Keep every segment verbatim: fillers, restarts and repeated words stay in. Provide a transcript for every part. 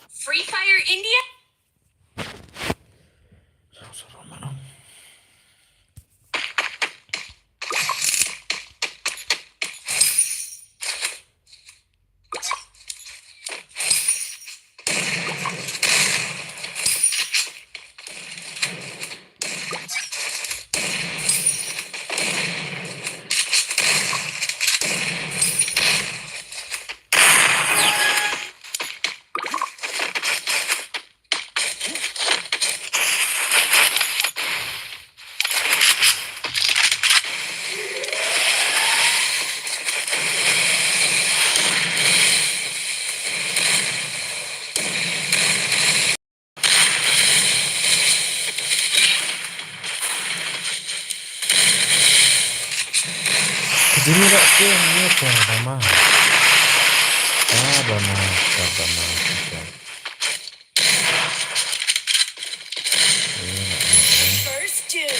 Free Fire India? Kajini rak ke ni ko dama. Ah, dama, dama, dama. First two.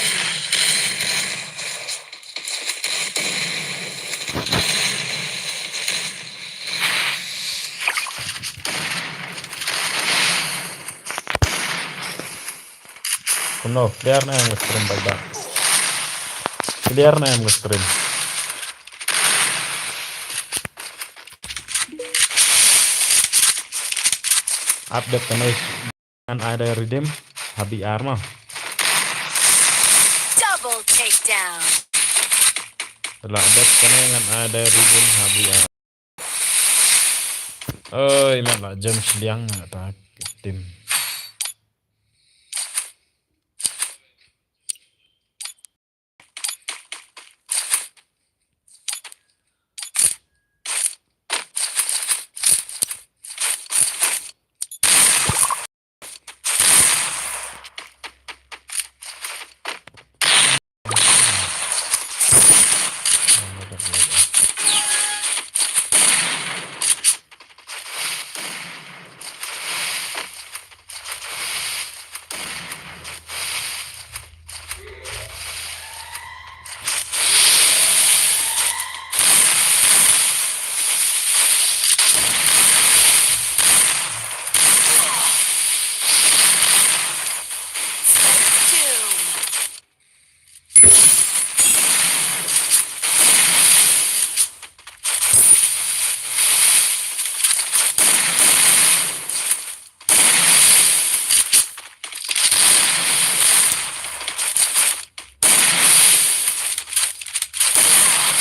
Kumno, clear na em ka stream bad bad. Clear na em ka stream. Update kane ngan ai da redeem ha B R mo. Double takedown. Te la update kane ngan ai da redeem ha B R. Oi, mat la jem shiliang na ta team.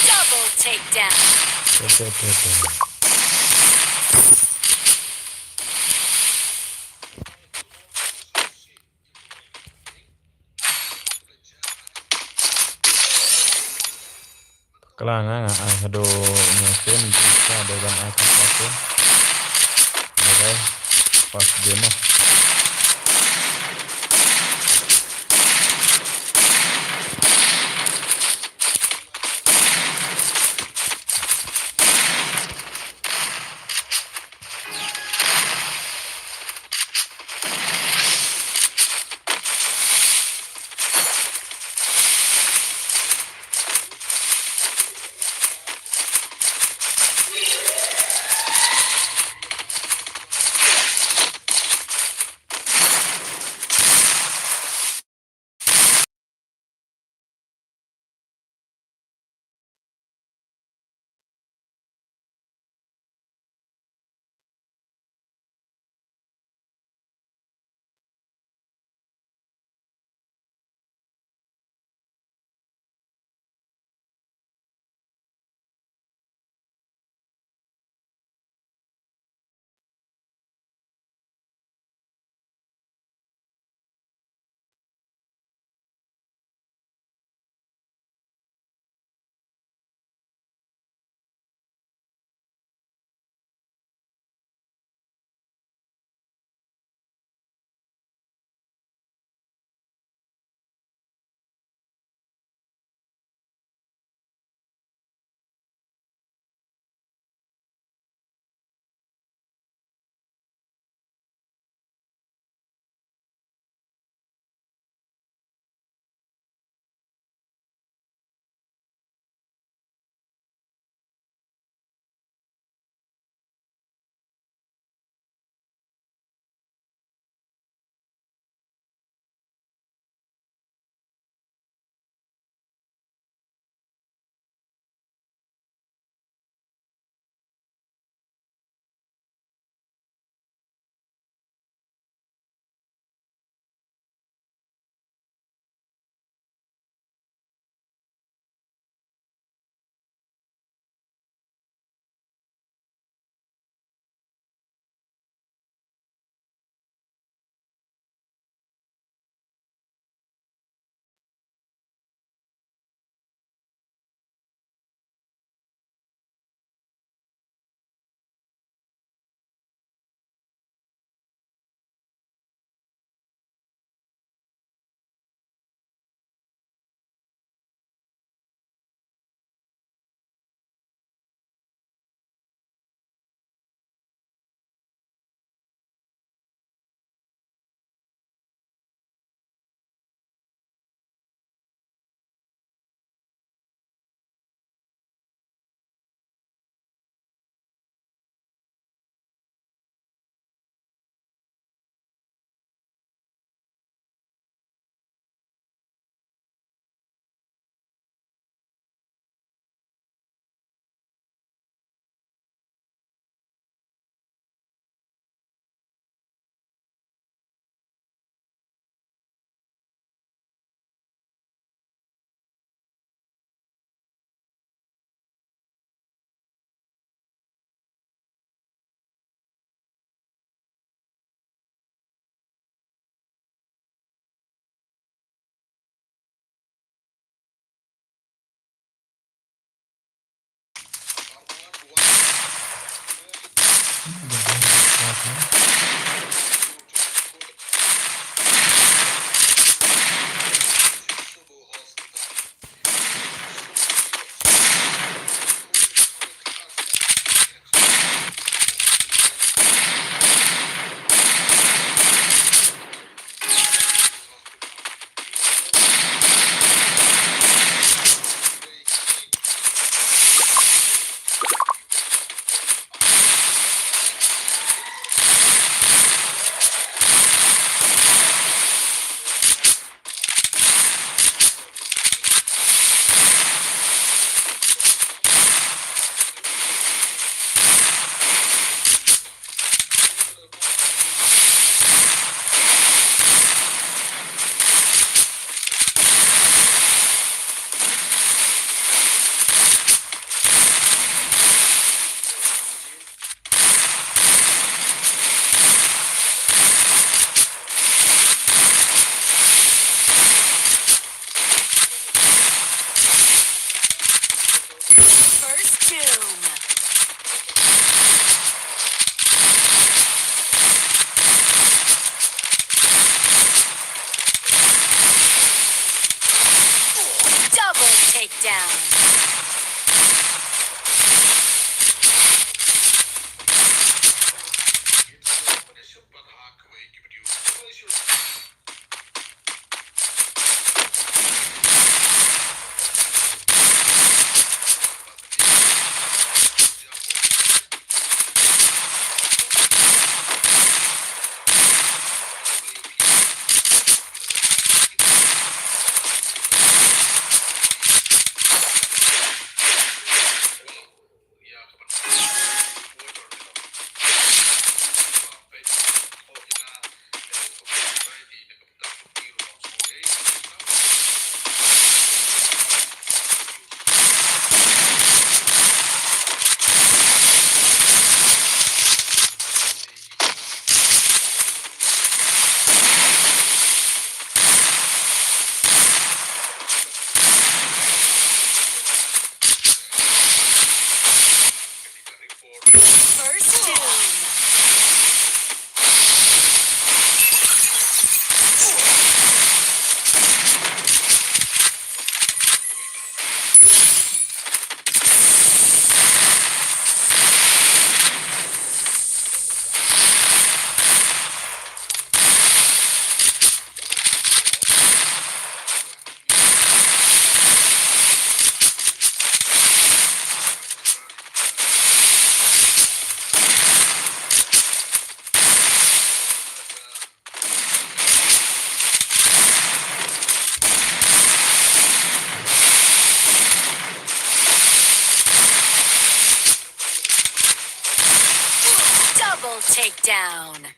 Double takedown. Okay, okay, okay. Kala nga nga ai haduh nyasin, bisa dei ban ai ka pass. Dei, pass game ah. First doom. Double takedown. First doom. Double takedown.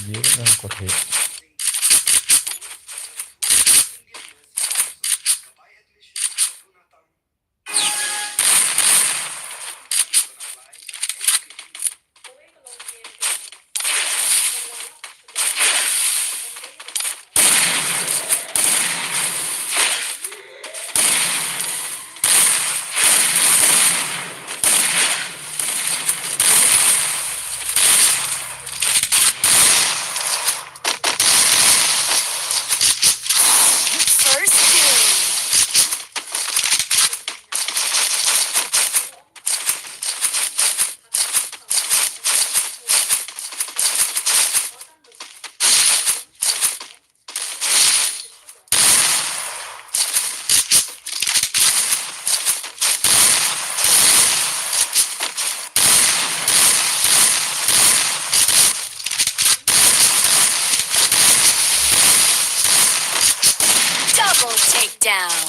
Ye nang ko he. First kill. Double takedown.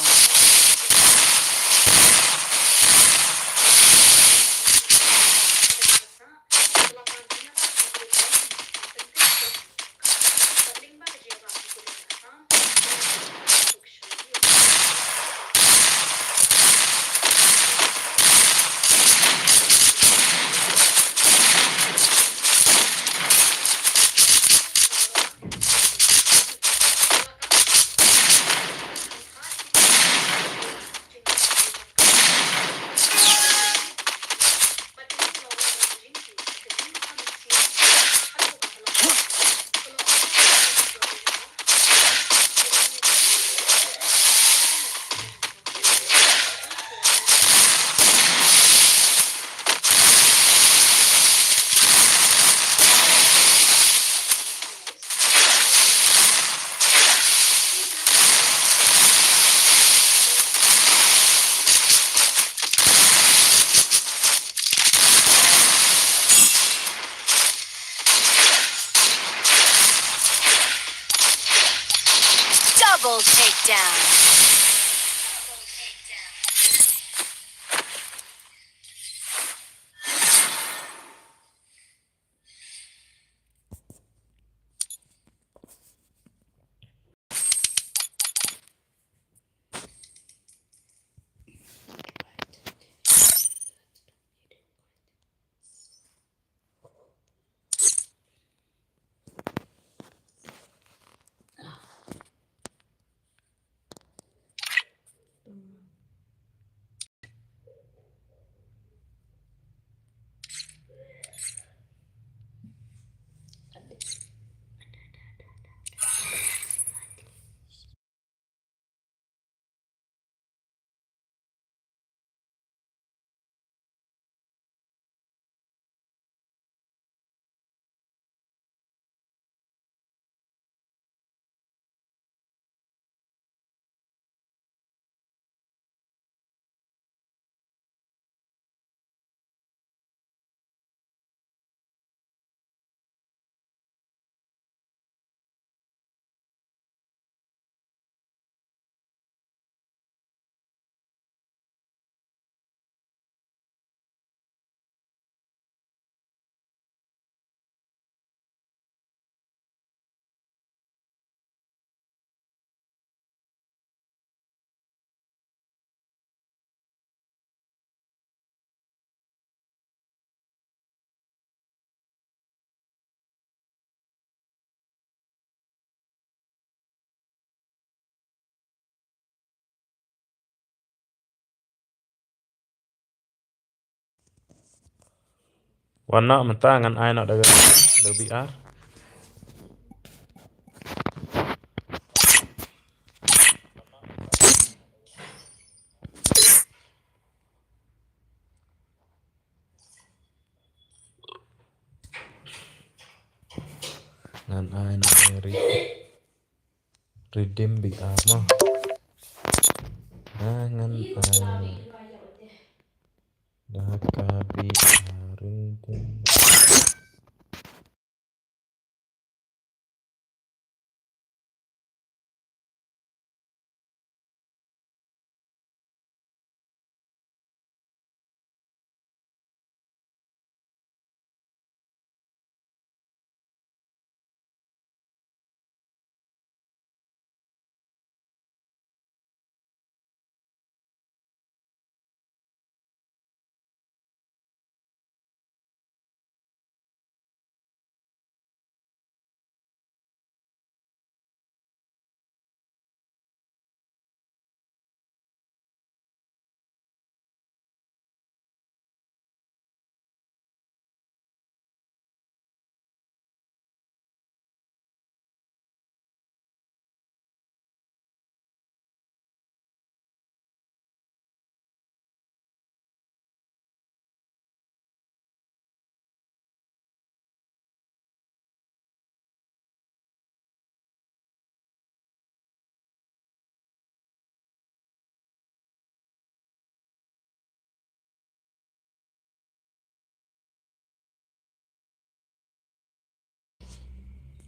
Double takedown. Wan noh mynta ngan ai noh da ka, da ka B R. Ngan ai noh da ka re-, redeem B R mo. Ngan ai noh da ka B R redeem.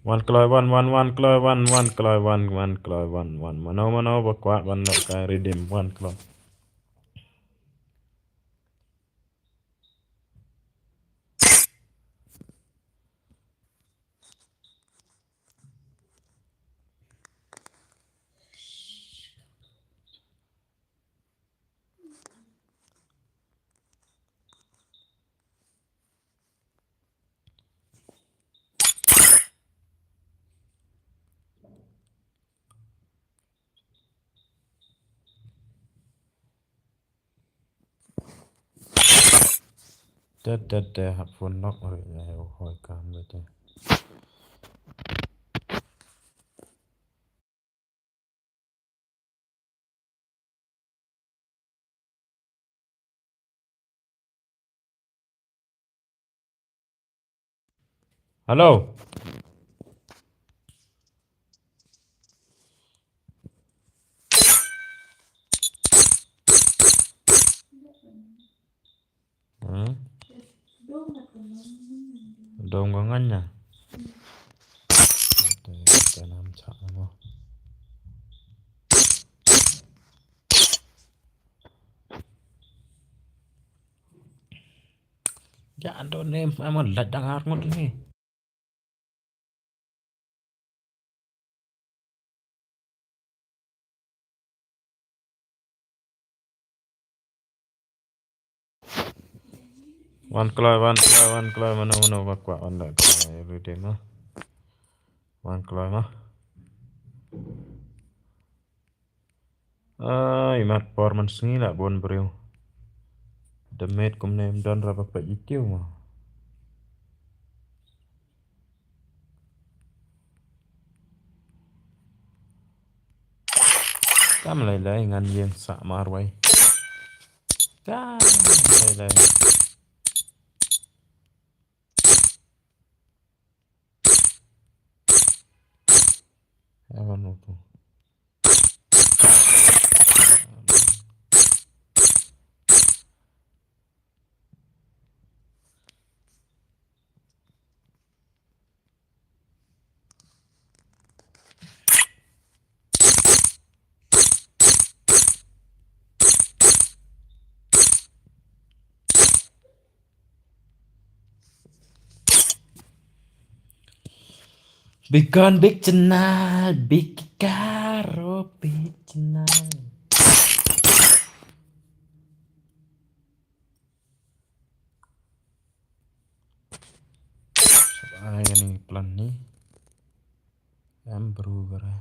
Wan kloi wan, wan, wan kloi wan, wan kloi wan, wan kloi wan, wan. Mano, mano ba kwah ban leh ka redeem, wan kloi. Te, te, te, hap phone nok ri ya, hoi kam te. Hello. Hmm? Dong ka ngan na. Te, te nam cha mo. Ya, ando ne, ama lad dang ar ngut ni. Wan kloi, wan kloi, wan kloi, mano, mano, ba kwah, wan da kloi, everyday ma. Wan kloi ma. Ai, mat por man sngi la bun briew. Da met kumne ym don ra ba peit ïa kiew ma. Kam lei lei ngan ïeng sah marwei. Kam lei lei. Ewan utu. Bikon bik channel, bik karo bik channel. Ai, ani plan ni. Em bru bara.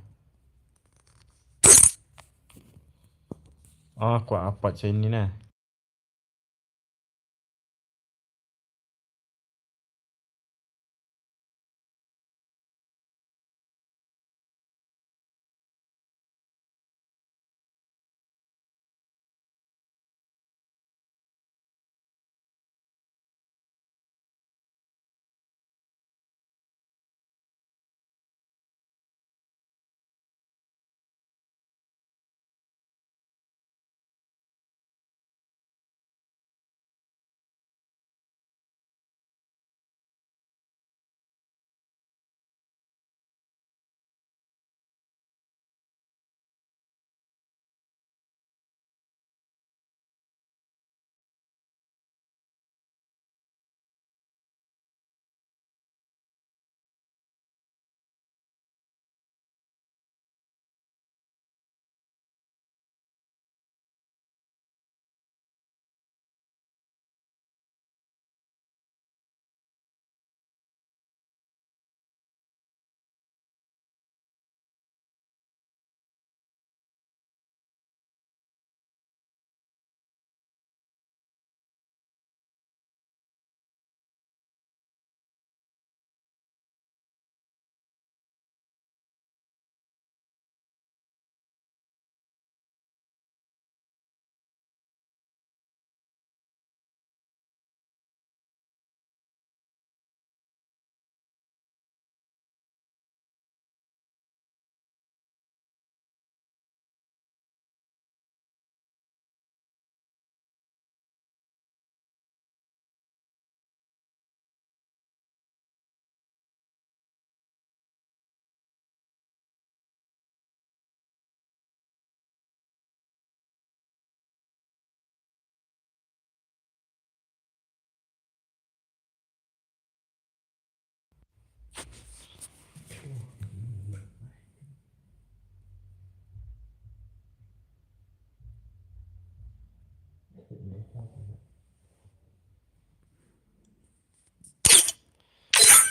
Ah, kwah apat sa ini na.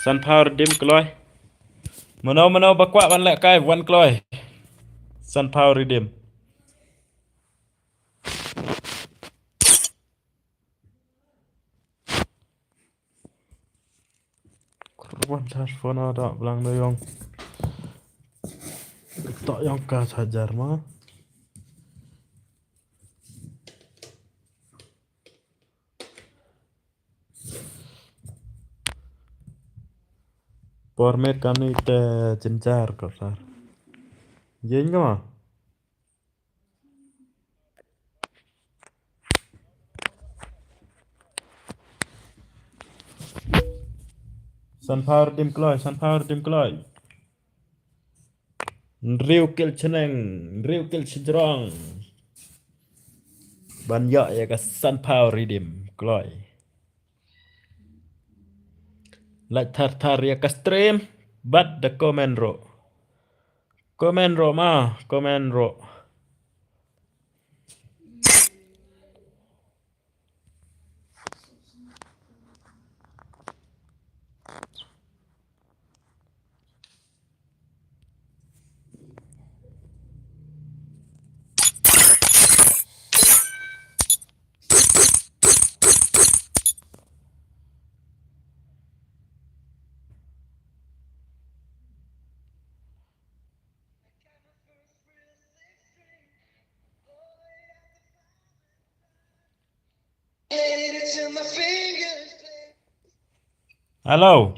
Sunflower Redeem kloi. Mano mano ba kwah ban leh kai wan kloi. Sunflower Redeem. Wan thar phone da blang da yong. To yong ka charger ma. Por met kam ni te chinchar ko sar. Yen ko ma. Sunflower Redeem kloi, Sunflower Redeem kloi. Hynriew kil chneng, hynriew kil shajrong. Ban ïoh ïa ka Sunflower Redeem kloi. Like thar thar ïa ka stream bad da comment ruh. Comment ruh ma, comment ruh. Hello.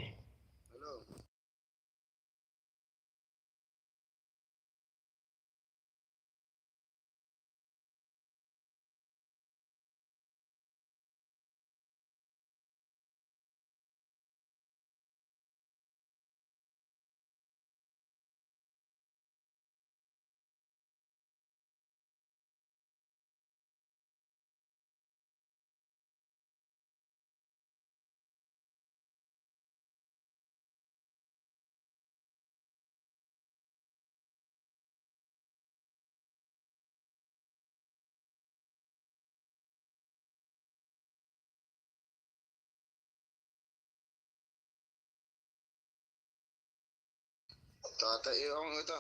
Ta ta e ong ta.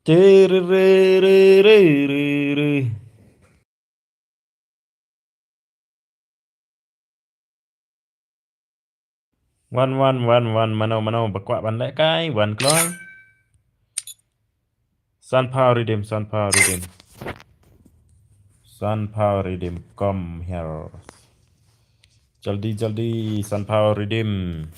Te re re re re re re. Wan wan wan wan mano mano ba kwah ban leh kai wan kloi. Sunflower Redeem, Sunflower Redeem. Sunflower Redeem, come here. Jaldi jaldi Sunflower Redeem.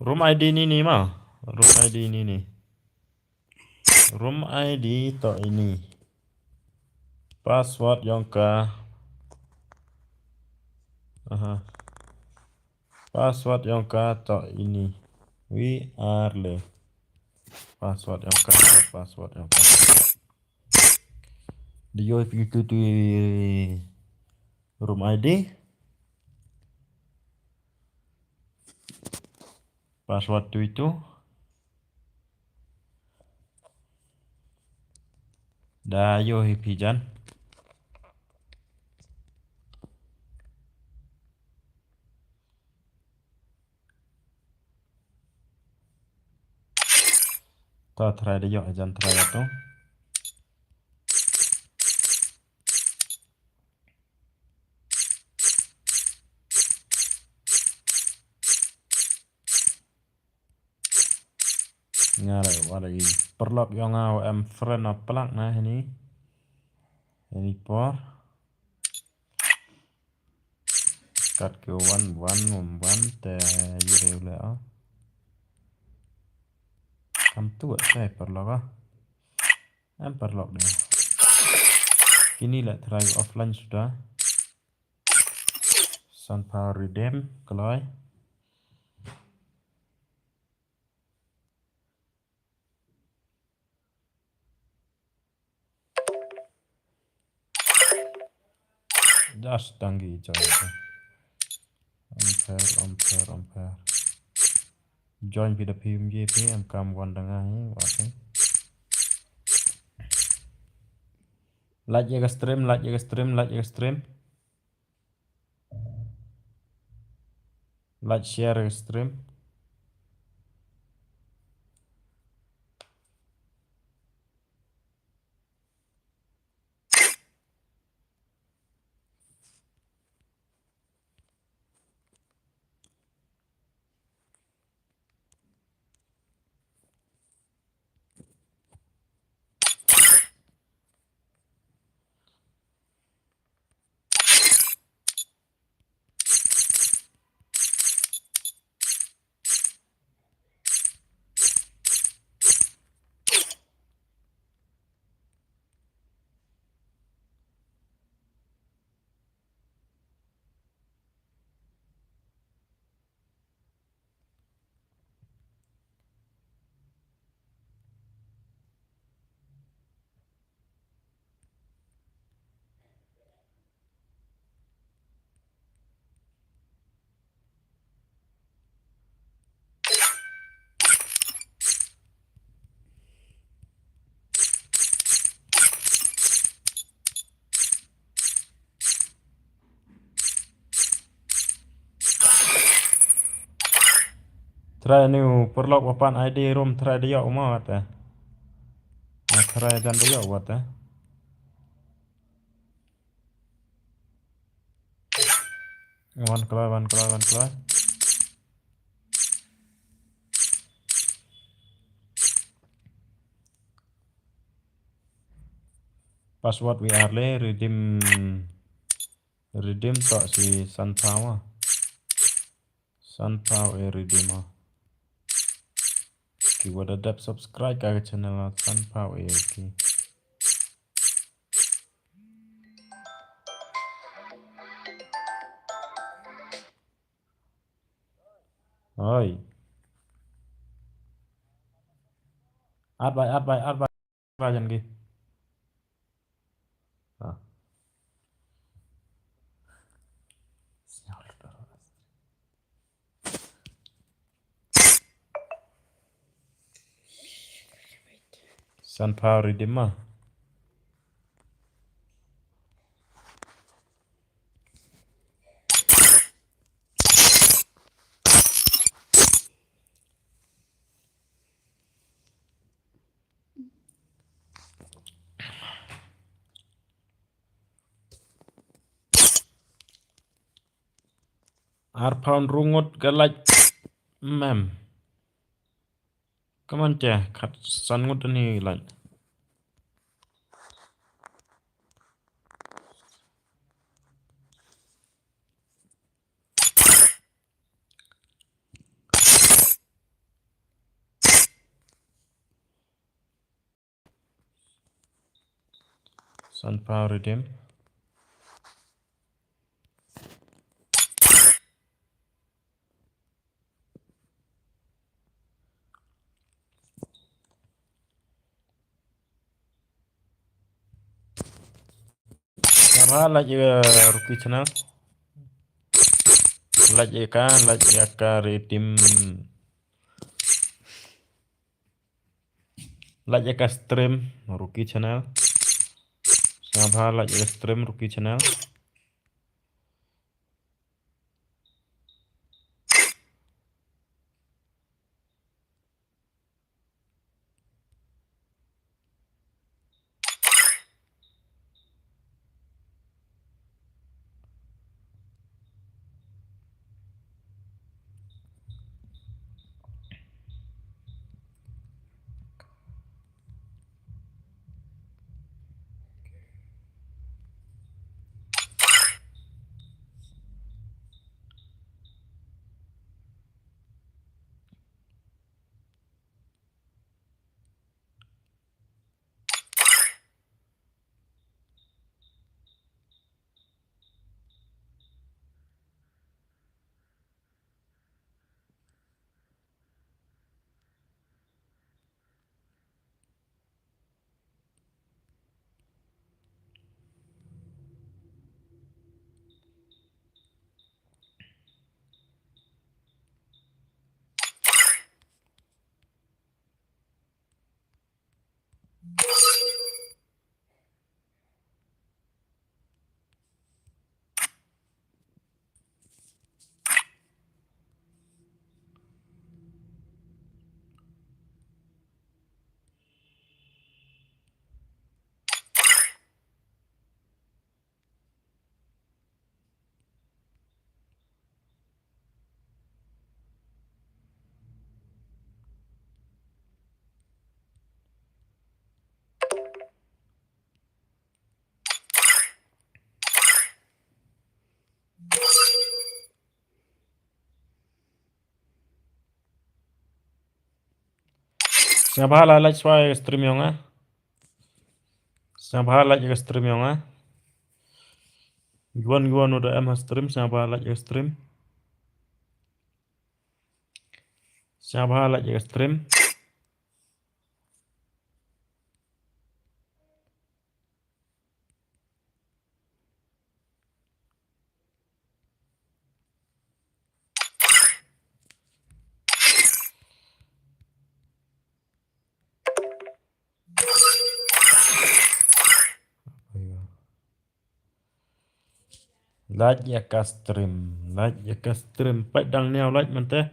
Room I D ni ni ma. Room I D ni ni. Room I D to ini. Password yong ka. Aha. Password yong ka to ini. We are le. Password yong ka, password yong ka. Di yo pi tu tu room I D. Password tu itu. Da yo hi pijan. Ta try da yo ajan try tu. Nga la wa la i paralok yong nga wa em friend of plak na hini. Hini por. Kat ke wan wan wan wan te yu de le a. Kam tu wa te paralok a. Em paralok de. Kini la try offline suda. Sunpower redeem kloi. Just dang ki join. Ampher, ampher, ampher. Join phi da phi um ye phi em kam wan dang ai wat. Like ïa ka stream, like ïa ka stream, like ïa ka stream. Like, share ïa ka stream. Try new perlok wapan I D room try de yok ma te. Na try dan de yok wat te. Wan kloi, wan kloi, wan kloi. Password we are le redeem, redeem to si Sunpower. Sunpower e redeem. Ki wada dep subscribe ka channel Sunpower e ki. Oi. At bai, at bai, at bai. Bai jan ki. Ah. Sunpower redeem ma. Ar pound ru ngut ka like mem. Kaman te khat san ngut ni like. Sunpower redeem. Sngewbha like ïa Rookie Channel. Like ïa ka, like ïa ka redeem. Like ïa ka stream Rookie Channel. Sngewbha like ïa ka stream Rookie Channel. Sngewbha la like shuwa ïa ka stream jong nga. Sngewbha like ïa ka stream jong nga. Yuan yuan uda em ha stream, sngewbha like ïa ka stream. Sngewbha like ïa ka stream. Like ïa ka stream, like ïa ka stream, peit dang niaw like mynta.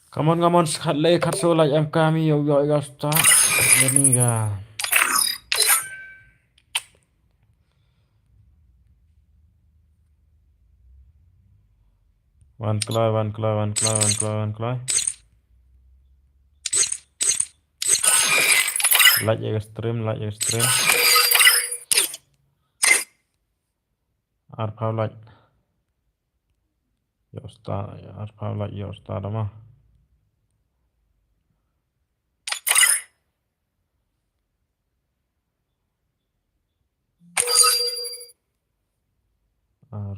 Come on, come on, khatlei khatsaw like em kam ïa u ïa ka start. Ïa ni ka. Wan kloi, wan kloi, wan kloi, wan kloi, wan kloi. Like ïa ka stream, like ïa ka stream. Arphew like. Ïoh start, arphew like ïoh start da ma. Ar.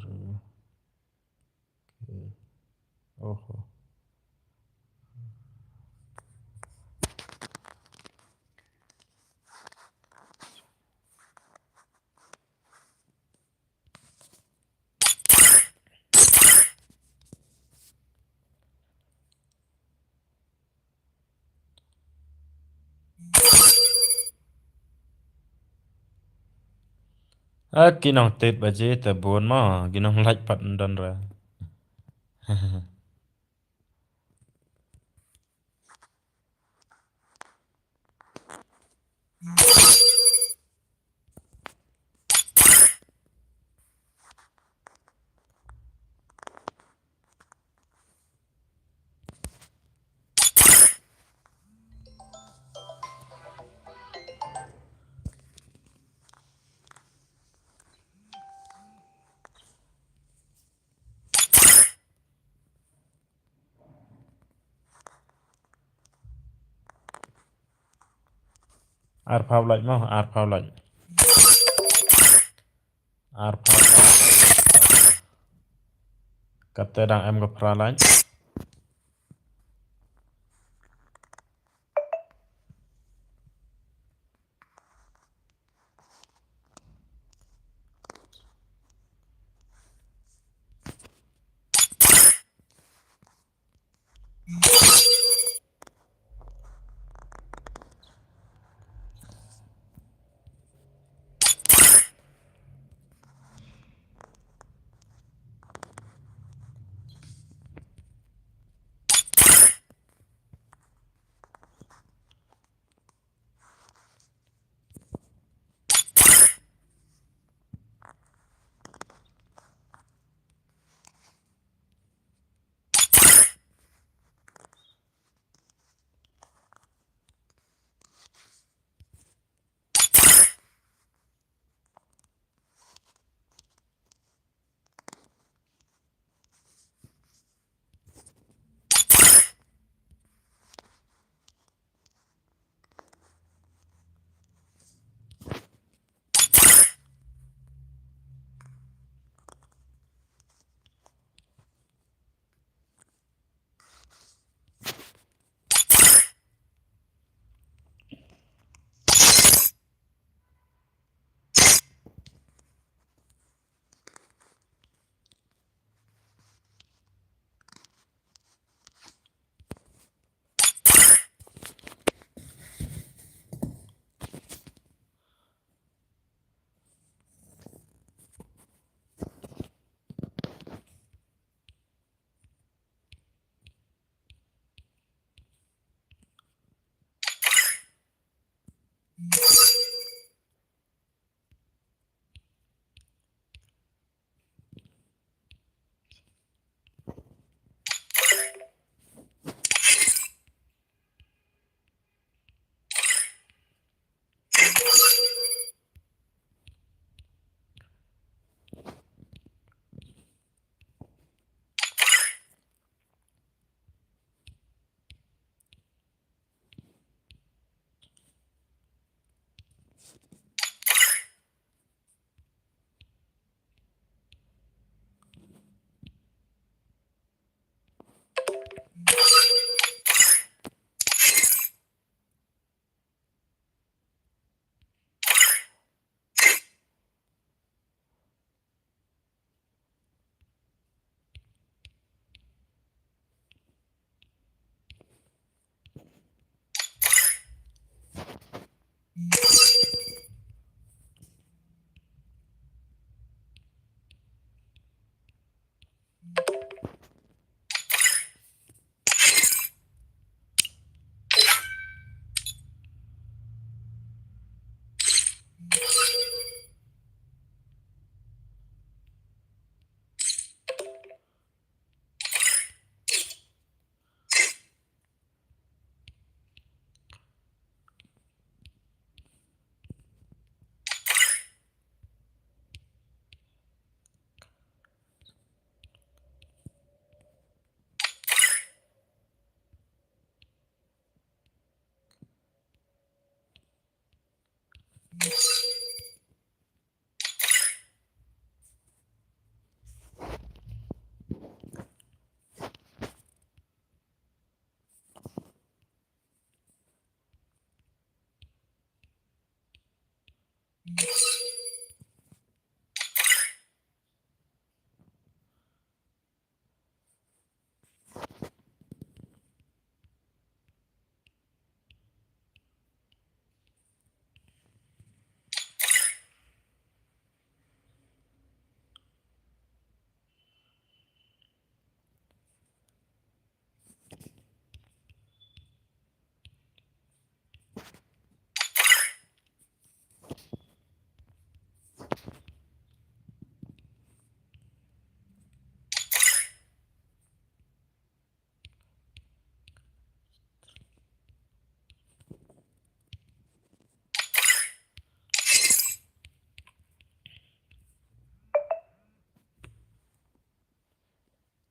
Okay. Oho. A ki nongtip baje te bun ma, ki nong like pat ndon re. Arphew like mo, arphew like. Arphew like. Kata dang em ka phra like.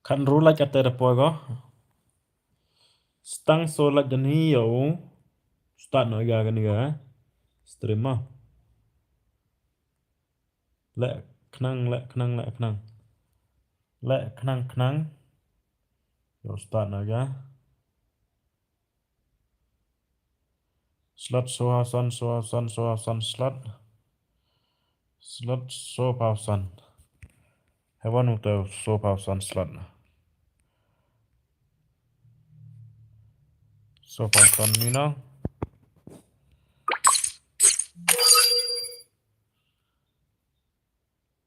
Khatnru lait kata da poi ko. Stang so lait jani ïa u start noh ïa kane ka stream mo. Leh khnang, leh khnang, leh khnang. Leh khnang khnang. Ïa u start noh ïa. Slot so phaw san, so phaw san, so phaw san slot. Slot so phaw san. Hewan uta so phaw san slot. So phaw san mino.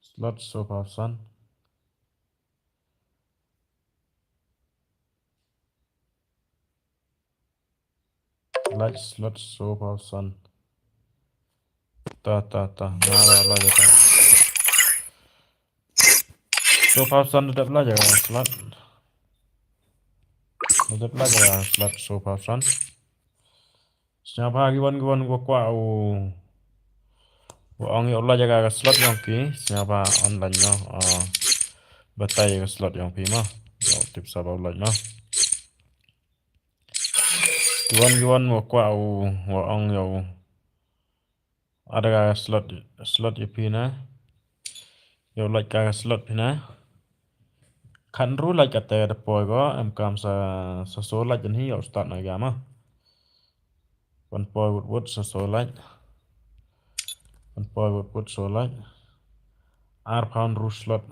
Slot so phaw san. Lait slot so phaw san. Ta, ta, ta. Nga la lait ta. So phaw san da dep lait ïa slot. Da dep lait ïa slot so phaw san. Sngewbha kiwon kiwon wa kwah u, wa ong ïa u lait ïa ka slot jong ki. Sngewbha online mo. Ah, batai ïa ka slot jong phi mo. Ïa u tip sngewbha u lait mo. Kiwon kiwon wa kwah u, wa ong ïa u. Ada ka slot, slot ïa phi na. Ïa u lait ka slot phi na. Khatnru lait kata da poi ko, em kam sa, sa so lait jani ïa u start noh ïa mo. Wan poi wut wut sa so lait. Wan poi wut wut so lait. Ar phaw hynru slot.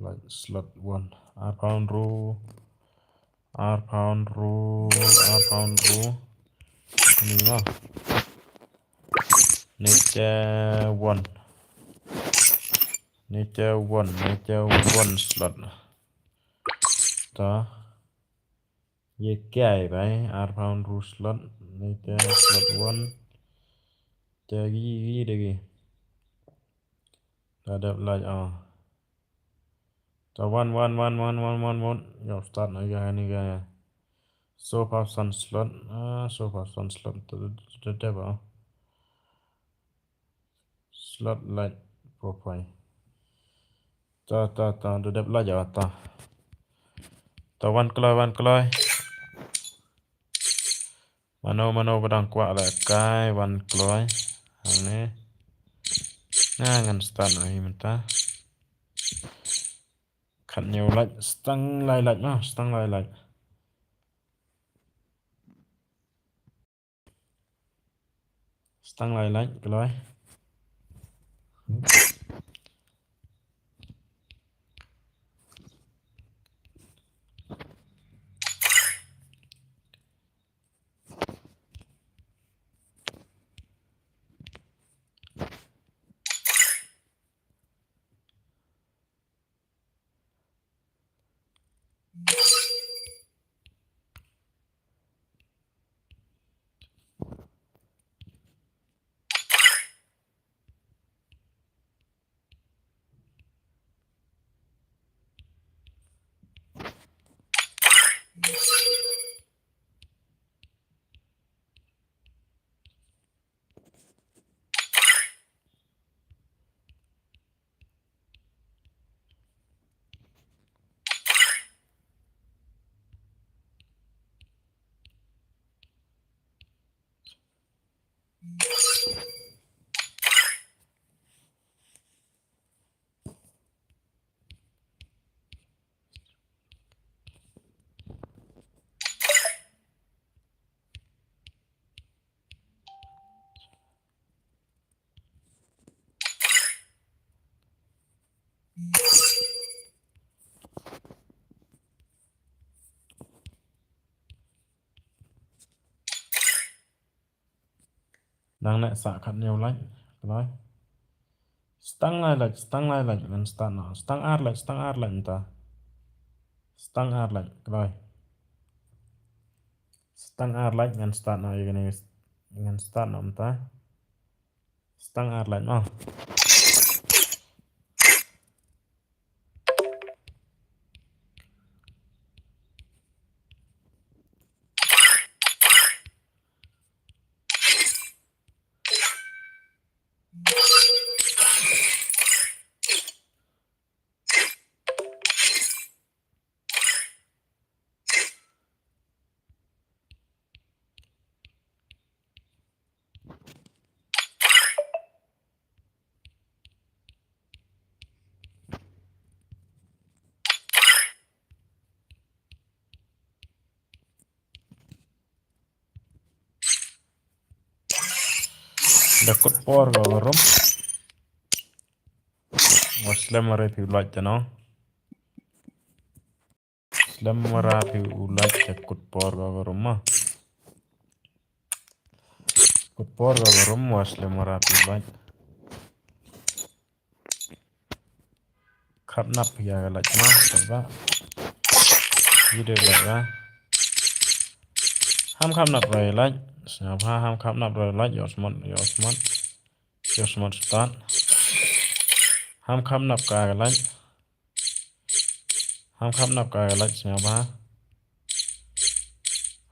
Lait slot one. Ar phaw hynru. Ar phaw hynru. Ar phaw hynru. Ni mo. Ni te one. Ni te one. Ni te one slot. Ta. Ye kai bai. Ar phaw hynru slot. Ni te slot one. Te gi gi de gi. Ta dep lait ah. Ta wan, wan, wan. Ïa u start noh ïa kane ka. So phaw san slot. Ah, so phaw san slot. Ta, ta, ta, ta, ta. Slot lait profile. Ta, ta, ta. Ta dep lait ïa ta. Ta wan kloi, wan kloi. Mano mano ba dang kwah leh kai wan kloi hangne. Nga ngan start noh hi mynta. Khatñiew lait, stang lai lait mo, stang lai lait. Stang lai lait kloi. Nang ne sa khatñiew lait, kloi. Stang lai lait, stang lai lait, ngan start noh. Stang ar lait, stang ar lait mynta. Stang ar lait, kloi. Stang ar lait, ngan start noh, ïa kane, ngan start noh mynta. Stang ar lait mo. Da kut por ka ba rum. Wa slem re phi u like te no. Slem re phi u like te kut por ka ba rum ma. Kut por ka ba rum wa slem re phi u like. Khap nap ïa ka like ma, khap ba. Video like ya. Ham khap nap re like. Sngap ha ham khap nap re like, ïoh smat, ïoh smat. Ïoh smat start. Ham khap nap ka like. Ham khap nap ka like sngap ha.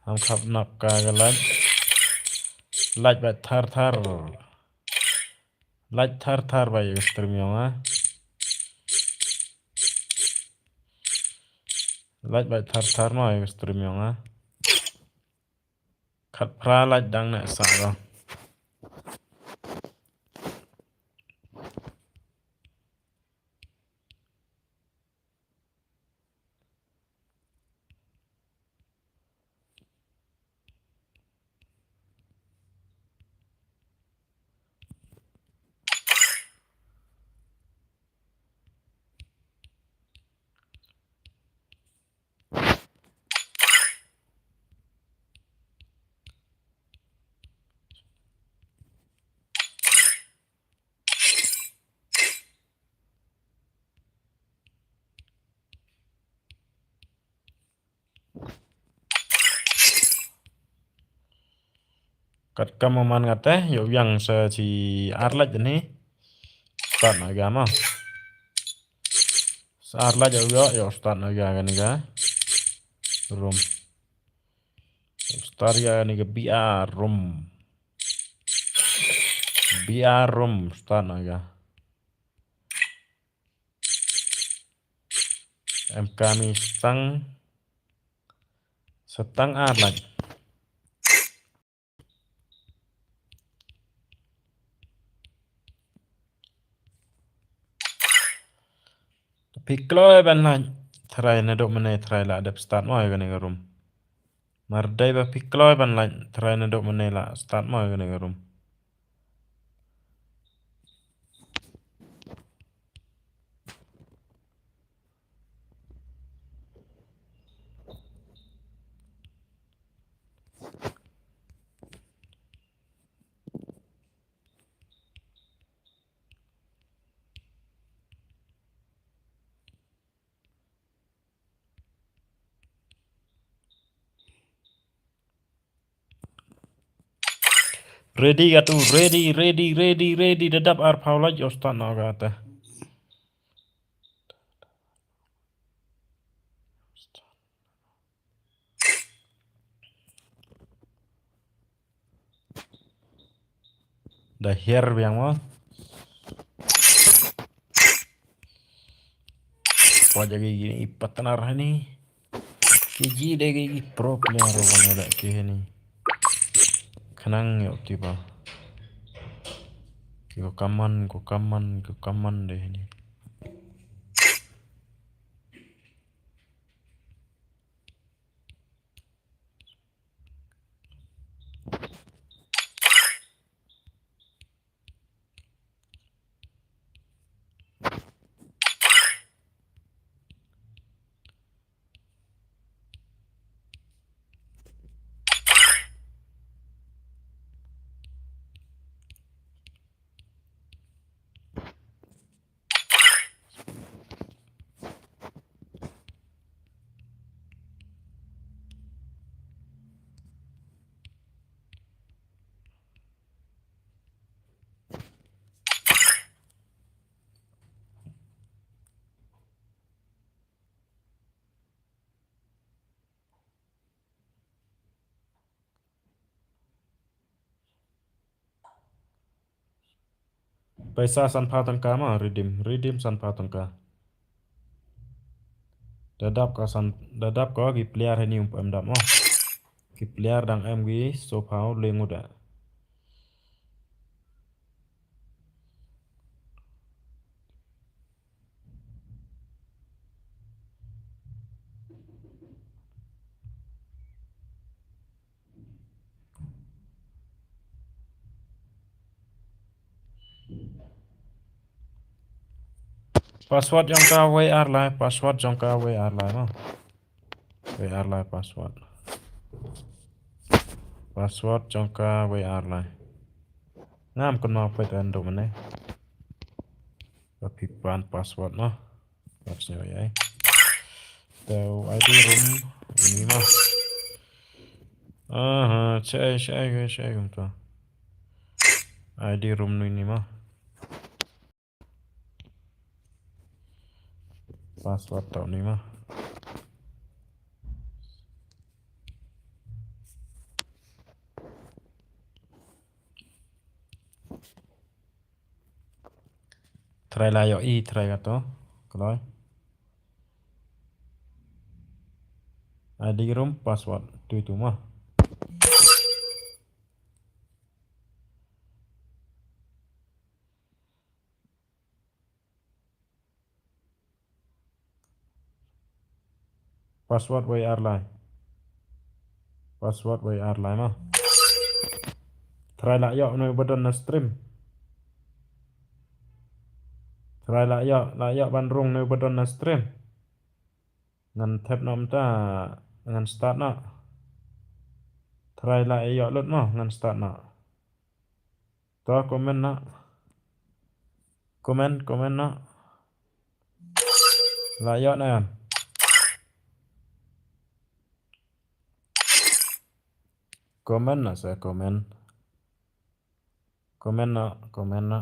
Ham khap nap ka like. Like ba thar thar. Like thar thar ba ïa ka stream ïong ha. Like ba thar thar no ïa ka stream ïong ha. Khat phra like dang ne sa ba. Kat kam man nga te, ïoh ïang sa chi ar laj ni. Start na ga ma. Sa ar laj ïoh, ïoh start na ga ni ga. Room. Start ga ni ga B R room. B R room start na ga. Em kami stang. Stang ar laj. Phi kloi ban laj. Trai na dok mane trai la dep start mo ïa kane ka room. Mar dei ba phi kloi ban laj trai na dok mane la start mo ïa kane ka room. Ready katu, ready, ready, ready, ready. Da dap ar phaw laj ïoh start na ga te. Da hiar biang mo. Poi jagi gini i partner hani. Ki ji de ki pro player wan da ki hani. Khnang ïoh tiba. Ki ko kaman, ko kaman, ko kaman de hani. Paisa sanphew tyngka ma, redeem, redeem sanphew tyngka. Da dap ka san, da dap ka ki player hani um em dap ma. Ki player dang em ki sophew le ngut da. Password jong ka wei ar lai, password jong ka wei ar lai mo. Wei ar lai password. Password jong ka wei ar lai. Ngam kynmaw peit endo mynne. Ka phi pan password mo. What's your ai. Te u I D room ni mo. Aha, chai chai chai kumta. I D room ni ni mo. Password tau ni mo. Try la ïoh i try kato. Kloi. I D room password tu tu mo. Password wei ar lai. Password wei ar lai mo. Try la ïoh no ba don na stream. Try la ïoh, la ïoh ban rung no ba don na stream. Ngan thep no mynta ngan start no. Try la ïoh lut mo ngan start no. To comment na. Comment, comment na. La ïoh na em. Comment na sa comment. Comment na, comment na.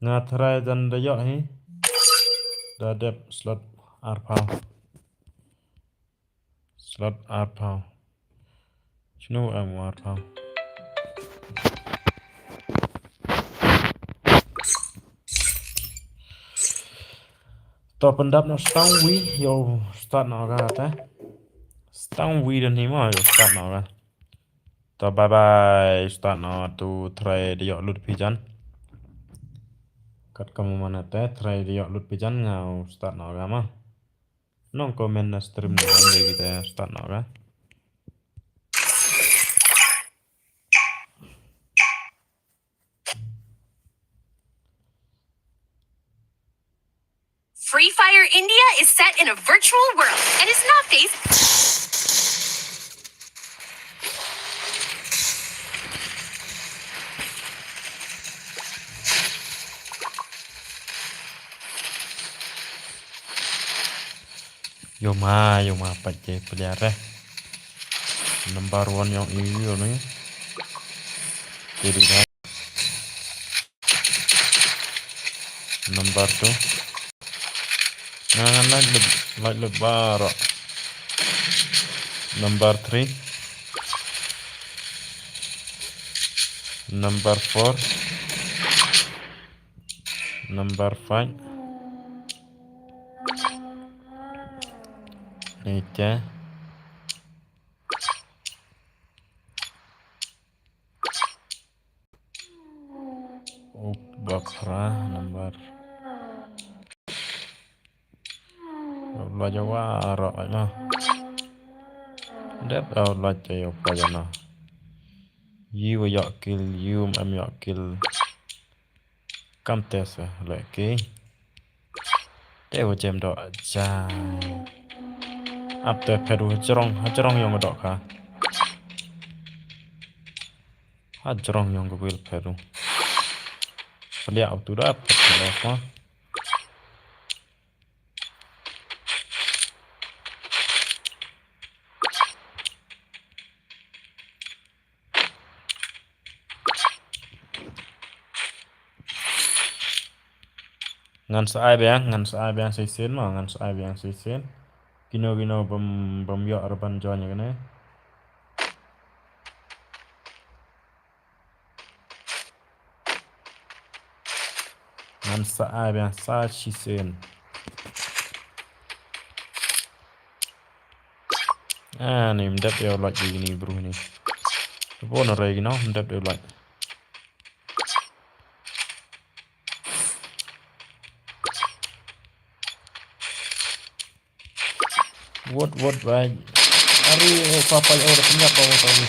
Nga try jan da ïoh hi. Da dep slot arphaw. Slot arphaw. Shinu em arphaw. To pyndap noh stang wi, ïoh start noh ka te. Stang wi don hi mo ïoh start noh ka. To bye bye start noh to try da ïoh lut phi jan. Kat ka mo mana te try da ïoh lut phi jan nga start noh ka mo. Nong comment na stream noh ka kita start noh ka. Free Fire India is set in a virtual world and is not based. Yo ma, yo ma, pat je player eh. Number one yong i yo ni. Jadi dah. Number two. Ngan like le, like le baroh. Number three. Number four. Number five. Ite. Up bakra number. Lo jawa ro ai ma. Dep au lo jayo pa jana. Yu wa yok kill, yu am yok kill. Kam te sa leh ki. Te wa jem doh jai. Ap te phet u hajrong, hajrong yong doh ka. Hajrong yong ka wil phet u. Peliak u tu da phet u da ka. Ngan sa ai biang, ngan sa ai biang shisien mo, ngan sa ai biang shisien. Kino kino bym, bym ïoh ruh ban join ïa kane. Sa ai biang sa shisien. Ah, ni mdep ïa u light ïa ini bro ni. Bo na rai gino mdep ïa u light. What, what, right? Ari, eh, papa, oh, da pynïap, oh, sorry.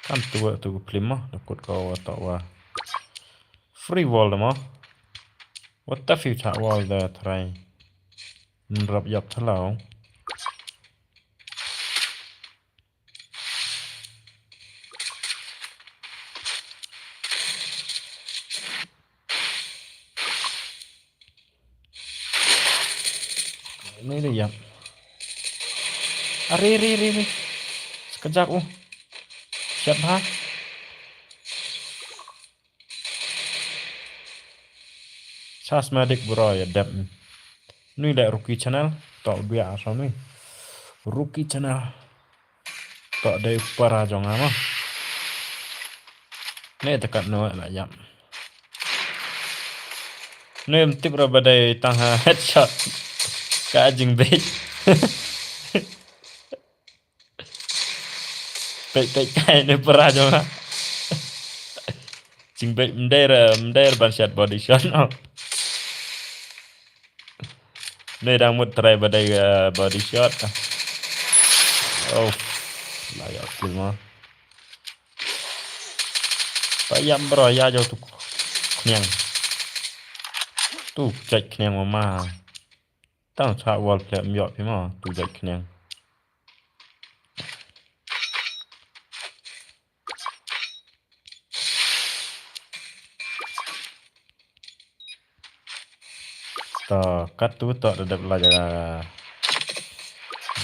Kan tu, tu film mah, da kut ko wa ta wa. Free wall da mah. What the future wall da try. Nrap yap thalau. Ni de ïap. Are, are, are, are. Sekejap uh. Siap ha. Sas madik bro ïa dep. Nui leh Rookie Channel. Tok dua asal nui. Rookie Channel. Tok dei para jong nga mah. Ne tekat no la ïap. Ne mtip ra ba dei tang ha headshot. Ka jingbeit. Peit peit kai ne para jong nga. Jingbeit mdei ra mdei ra ban shot body shot no. Ne dang mut try ba dei, eh, body shot. Oh. La ïa kill ma. Pa ïam bro ïa jo tu khniang. Tu jait khniang ma ma. Tang cha wall play ym ïoh phi ma tu jait khniang. To kat tu to da dep la ja.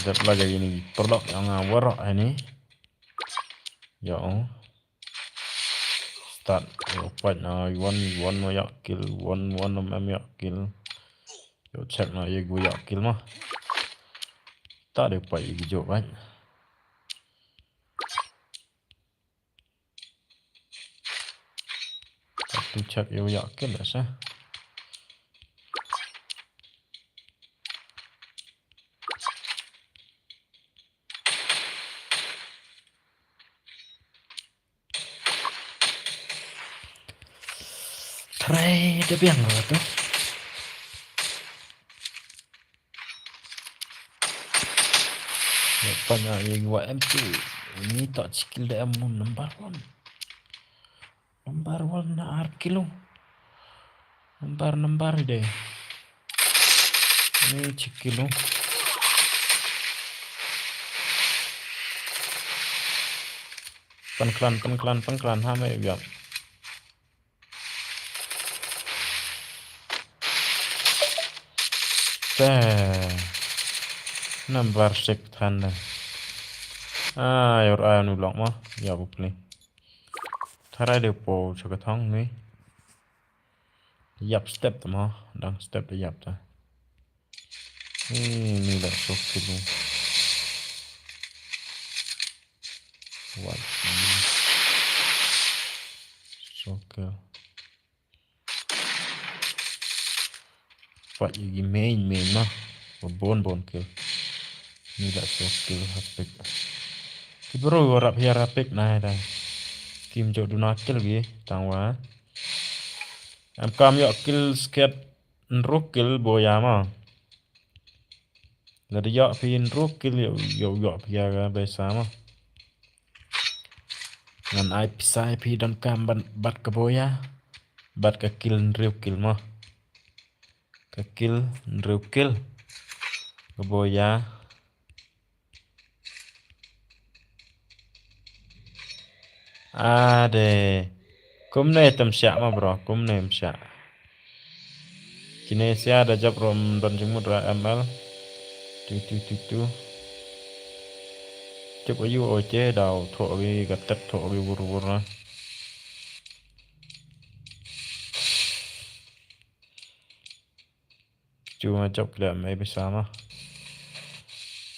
Dep la ja ini perlok yang warok ini. Yo. Start. Yo, fight na one one no ïa kill, one one no mem ïa kill. Yo, check na ye gu ïa kill ma. Ta de fight ye gu jo fight. Tu check yo ïa kill sa. Try da biang lo tu. Panya ye wa M two. Ini tak chikil da M number one. Number one na ar kilo. Number number de. Ini chikilo. Penklan penklan penklan ha me biang. Te. Number six than de. Ah, yor anu long ma. Ya bukli. Tharai de po chakathong ni. Yap step ta ma, dang step da yap ta. Ni ni da so kilu. What? So kilu. Pat igi main main ma. Bon bon kilu. Ni da so kilu hapik. Ki bro warap hiar hapik na da. Kim jo duna kilu gi tangwa. Em kam ïoh kill sket nruk kill boya ma. Lada ïoh phi nruk kill ïoh ïoh ïoh phi ya ga besa ma. Ngan ai pisa phi don kam ban bat ka boya. Bat ka kill nruk kill ma. Ka kill nruk kill. Ka boya. Ade. Kumne tam siak ma bro, kumne tam siak. Kine sia da jap rom don jingmut ra M L. Tu tu tu tu. Jap ayu oche dau tho wi gatet tho wi wur wur na. Chu ma chok kle mai bisa ma.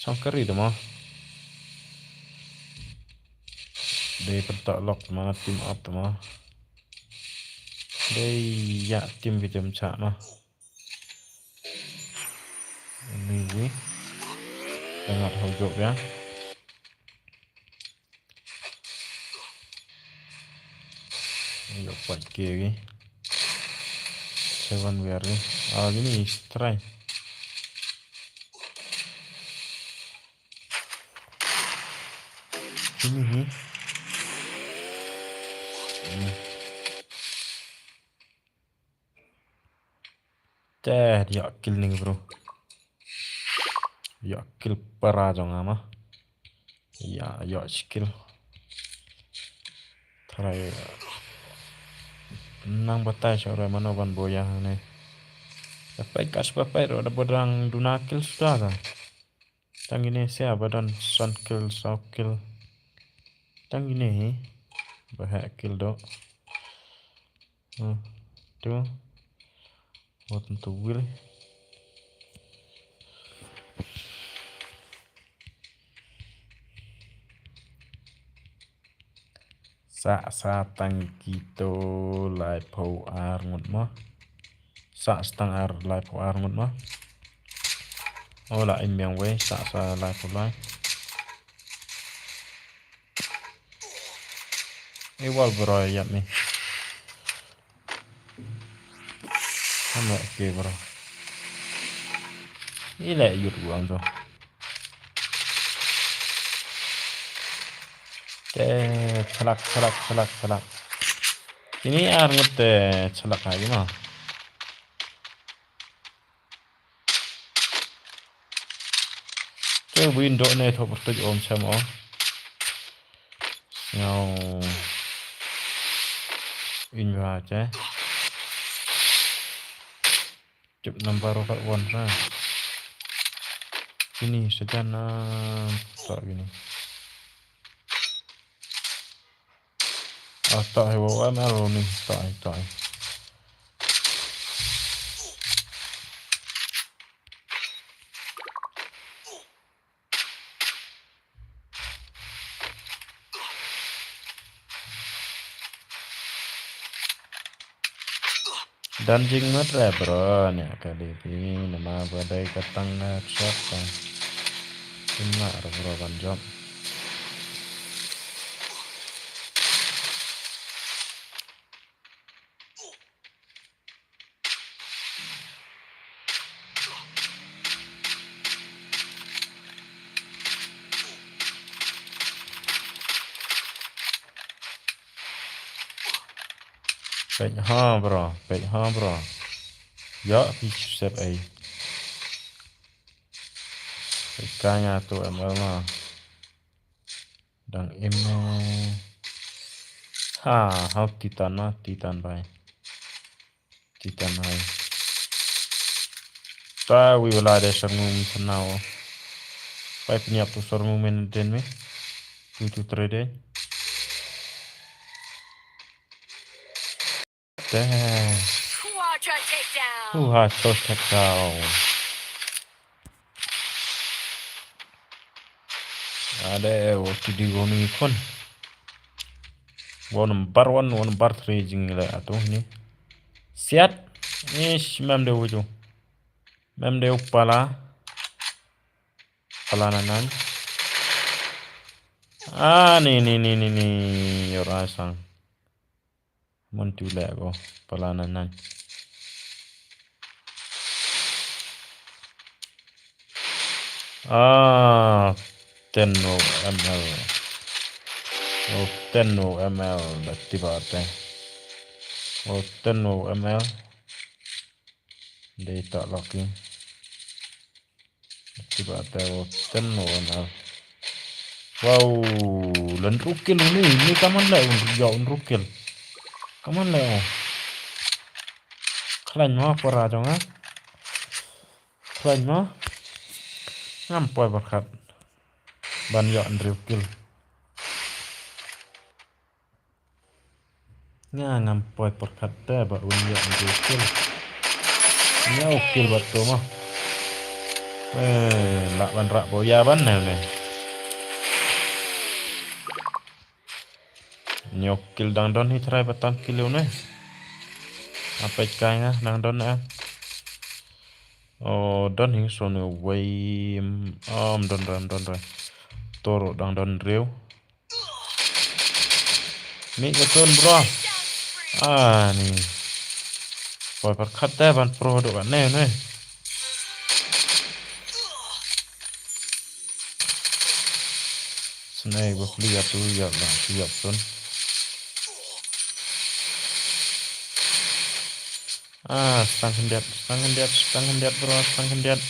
Song kari da ma. Dei pyntok lok ma team up ma. Dei ïa team ki jam cha ma. Anyway. Sangat hau jok ya. Yo pat ke ri. Seven wer ri. Ah, gini strike. Sini ni. Ni. Te, ïa kill ni bro. Ïa kill para jong nga ma. Ïa, ïa kill. Tharai nang batai sha re mano ban boya ne. Dapat kas dapat ro da bodang duna kill suda ka. Tang ini sia badan san kill, saw kill. Tang ini hi. Bahak kill do. Hmm. Tu. Wat tu wil. Sa sa tang kito lai pho ar ngut mo. Sa sa tang ar lai pho ar ngut mo. Ola im yang wei sa sa lai pho lai. Ewal bro yap ni. Hama ke bro. Ile yut guang tu. Te chalak chalak chalak chalak. Ini ar ngut te chalak lagi ma. Te win do ne tho bertuj om sem o. Ngau. In wa che. Chụp number rokat one ha. Sini sejan na. Tak gini. Ah, tak hai wa M L ni, tak hai, tak hai. Dan jingmut re bro, nya ka D P nama ba dei ka tang na shot tang. Kena re bro ban jump. Pek ha bro, pek ha bro. Ya, pi sep ai. Pek kanya tu M L ma. Dang im, eh. Ha, ha, titan ma, titan bai. Titan hai. Ta wi wala de sarngu mi sanao. Pai pniap tu sarngu men den me. Tu tu trade. Te. Quadra takedown. Who has first takedown? Ade, wo ti di wo ni kon. Wo number one, wo number three jing le atu ni. Siat. Ish, mem de wuju. Mem de upala. Pala na nan. Ah, ni, ni, ni, ni, ni. Yor asang. Mon tu le ko pala nan nan. Ah, ten no M L. Oh, ten no M L da tiba te. Oh, ten no M L. Dei ta lucky. Tiba te wo ten wo na. Wow, lan rukil ni, ni kaman le un ya un rukil. Kaman le. Khlain ma para jong ha. Khlain ma. Ngam poi barkat. Ban ya un rukil. Nga ngam poi pyrkhat te ba un ïa un kill. Nga u kill bad to ma. Eh, la ban rak bo ïa ban ne ne. Hynñiew kill dang don hi trai ba tam kill u ne. Apet kai nga dang don ne. O don hi so ne wei. Om don ram don ram. Toro dang don riew. Mih ka tun bro. Ah ni. Poi pyrkhat te ban pro do ka ne ne. Snai ba pli atu ya ba pli ya tun. Ah, stang khyndiat, stang khyndiat, stang khyndiat bro, stang khyndiat.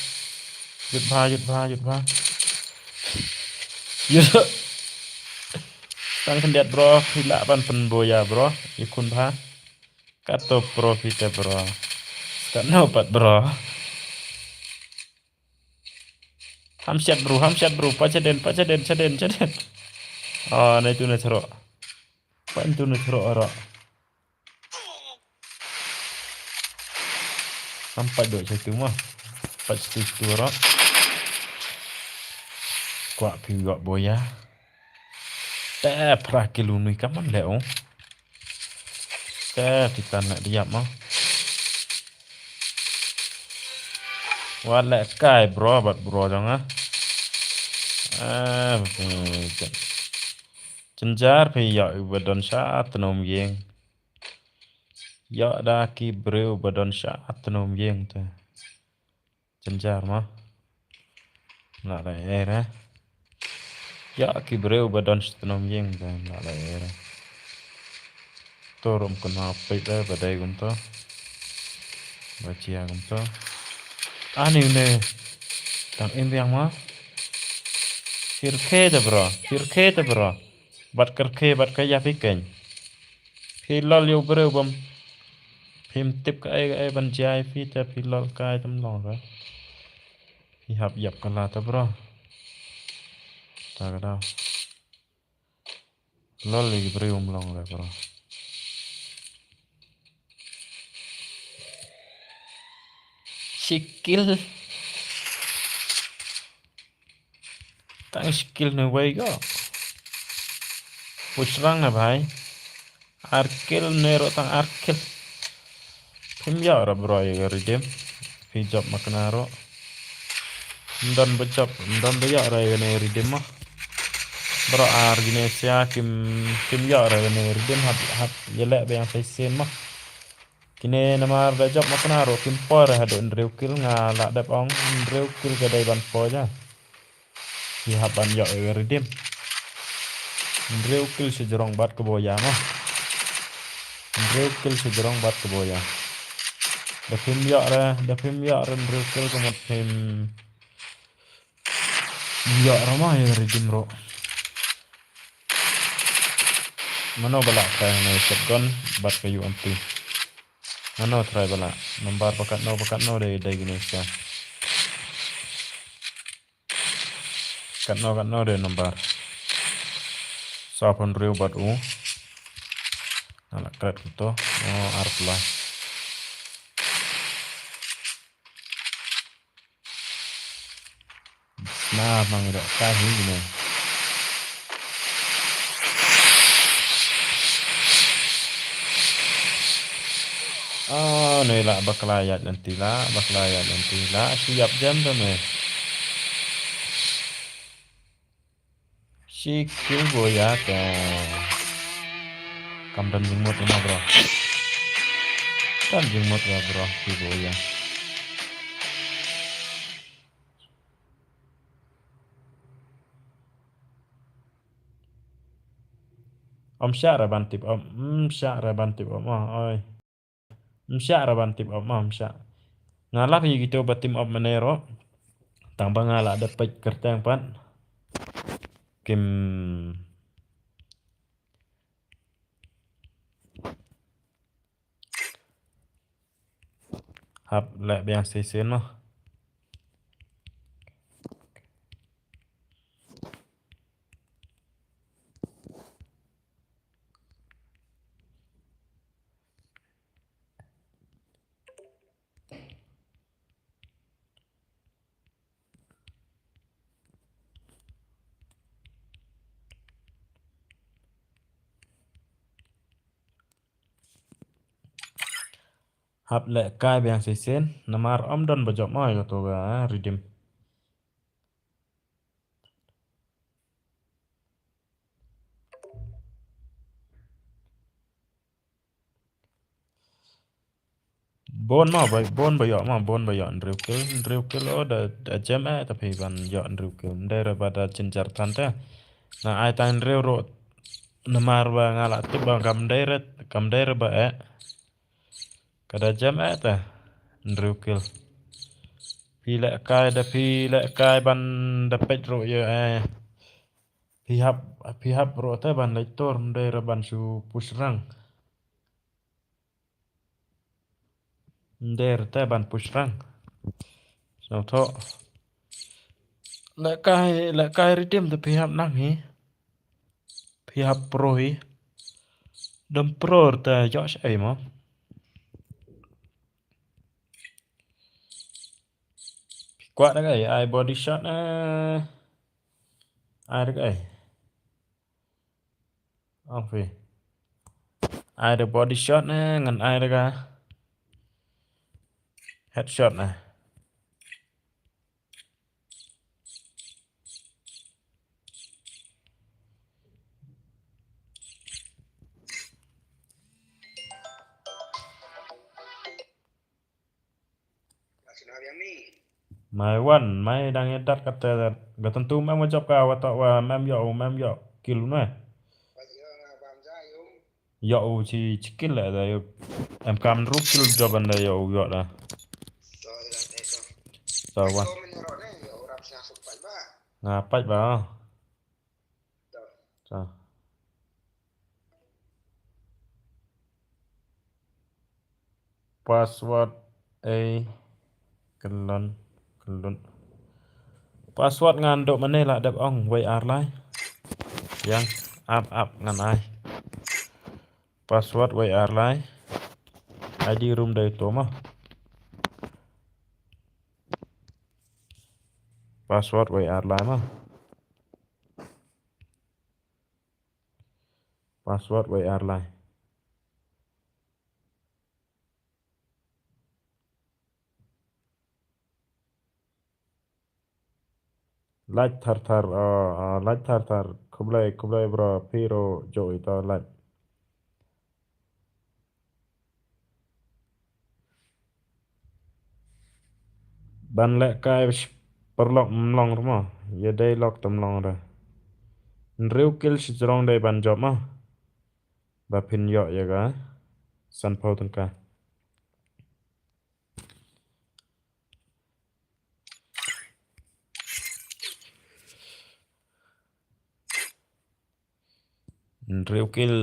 Yut bha, yut bha, yut bha. Yut. Stang khyndiat bro, phi lah ban pynboya bro. Ikhun bha. Kato pro phi te bro. Katno pat bro. Ham siat bro, ham siat bro. Pa chaden, pa chaden, chaden, chaden. Ah, na itu na chero. Pa itu na chero aro. Sampai dok satu mah. Pat satu satu aro. Kuak phi kuak boya. Te pra kilu nui kaman le ong. Te phi tan nak diap mah. Wat le kai bro bat bro jong ah. Ah, phi. Jynjar phi ïoh uba don sha tnum ïing. Ïoh da ki briew ba don sha tnum ïing te. Jynjar ma. Lah la era. Ïoh ki briew ba don sha tnum ïing te lah la era. To rum kynmaw peit ba dei kumto. Ba jia kumto. Ani une. Tang im biang ma. Pyrkhe te bro, pyrkhe te bro. Bad kyrkhe bad ka ïa phi keiñ. Phi lol ïa u briew bym. Phim tip kaei kaei ban jia ïa phi te phi lol kai tam long re. Phi hap ïap ka la te bro. Ta ka daw. Lol ïa ki briew bym long re bro. Shi kill. Tang shi kill ne wei ko. Pusrang na bhai. Ar kill ne ro tang ar kill. Phim ïoh ra bro ïa ka redeem. Phi jop ma kena ro. Ndon ba jop, ndon ba ïoh ra ïa kane redeem ma. Bro ar gine sia kim, kim ïoh ra ïa kane redeem hap, hap ïa leh ba yang sai sien ma. Kine namar da jop ma kena ro kim por haduh hynriew kill nga la dep ong hynriew kill ka dei ban por ja. Ki hap ban ïoh ïa redeem. Hynriew kill sha jrong bad ka boya ma. Hynriew kill sha jrong bad ka boya. Da phim ïoh re, da phim ïoh re hynriew kill ka mut phim ïoh re ma ïa redeem ro. Mano ba lah try hane shotgun bad ka U M P. Mano try ba lah. Nambar ba katno ba katno dei dei gine sa. Katno katno dei nambar. Sa pon riew bad u. Nga lah kret kumto. Oh, ar pla. Na mang ida ka hi ne. Oh, ne la bakla ïa nanti la, bakla ïa nanti la, siap jam tu ne. Shi kill boya ka. Kam don jingmut ïa ma bro. Don jingmut ïa bro, kill boya. Om sha ra ban tip om, om sha ra ban tip om, oh, oi. Mshah ra ban tip op ma, mshah. Nga lap ïa kito ba tip op mane ruh. Tang ba nga la dep peit kyrteng pat. Kim hap leh biang shisien mo. Hap leh kai biang shisien, namar ym don ba jop mo ïa kato ka, ah, redeem. Bun mo, ba, bun ba ïoh mo, bun ba ïoh hynriew kill, hynriew kill, oh, da, da jem eh, ta phi ban ïoh hynriew kill. Ym dei re ba da jynjar than te. Nga ai tang hynriew ruh, namar ba nga la tip ba kam dei re, kam dei re ba eh. Ka da jem eh te. Hynriew kill. Phi leh kai da phi leh kai ban da peit ruh ïa eh. Phi hap, phi hap ruh te ban leit tur, ym dei re ban shu push rank. Ym dei re te ban push rank. Sngewthuh. Leh kai, leh kai redeem te phi hap nang hi. Phi hap pro hi. Dam pro te ïoh shaei mo. Phi kwah da kaei, ai body shot, eh. Ai da kaei. Ong phi. Ai da body shot ne, ngan ai da ka headshot ne. Mai wan, mai dang ïa dat kata, ka tentu mem ka jop ka, wa ta wa mem ïoh, mem ïoh kill ne. Ïoh u chi, chi kill le da ïoh. Em kam ruh kill jop anda ïoh u ïoh da. Sa wan. Nga pait ba. Sa. Password ei kyllon kyllon. Password ngan duh mane la dep ong wei ar lai. Ïa ap ap ngan ai. Password wei ar lai. I D room dei to ma. Password wei ar lai ma. Password wei ar lai. Like thar thar, ah, ah, like thar thar. Khublei, khublei bro, phi ruh jooh ïa uta u like. Ban leh kai sh-, paralok ym long re mo. Ïa dei lok te ym long re. Hynriew kill shajrong dei ban jop mo. Ba phin ïoh ïa ka sanphew tyngka. Hynriew kill.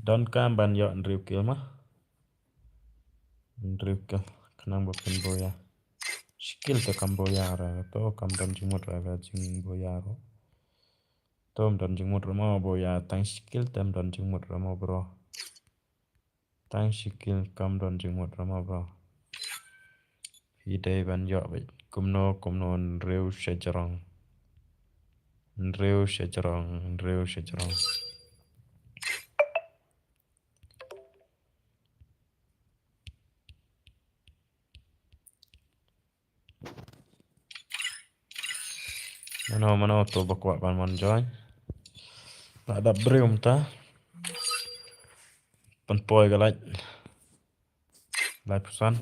Donkam ban ïoh hynriew kill ma. Hynriew kill khnang ba phin buh ïa. Shi kill te kam buh ïa re, to kam don jingmut re ka jingbuh ïa ruh. To ym don jingmut re mo buh ïa, tang shi kill te ym don jingmut re mo bro. Tang shi kill kam don jingmut re mo bro. Phi dei ban ïoh beit kumno kumno, hynriew shajrong. Hynriew shajrong, hynriew shajrong. Mano mano to ba kwah ban mon join. La dap briew mynta. Pynpoi ka live. Live phew san.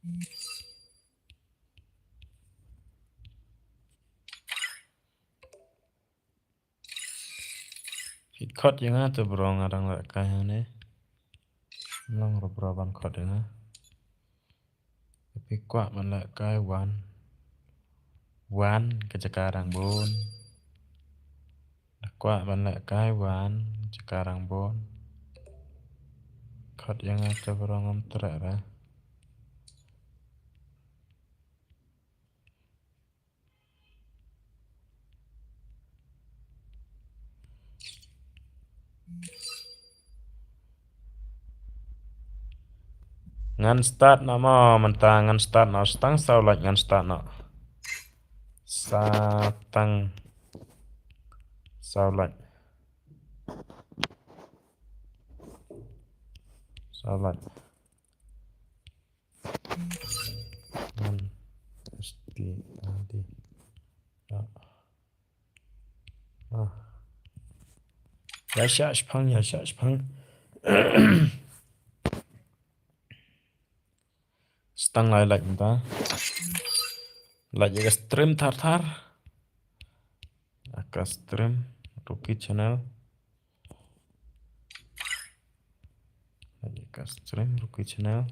Phi khot ïa nga te bro, nga dang lehkai hangne. Long ruh bro ban khot ïa nga. Phi kwah ban lehkai wan. Wan ka jaka rangbun. Da kwah ban lehkai wan jaka rangbun. Khot ïa nga te bro, ngam treh re. Ngan start noh mo mynta, ngan start noh, sa tang saw lait ngan start noh. Sa tang saw lait. Saw lait. Ngan S T R D. Ah. Ïa shah shipang, ïa shah shipang. Sa tang lai lait mynta. Lait ïa ka stream thar thar. Ïa ka stream Rookie Channel. Lait ïa ka stream Rookie Channel.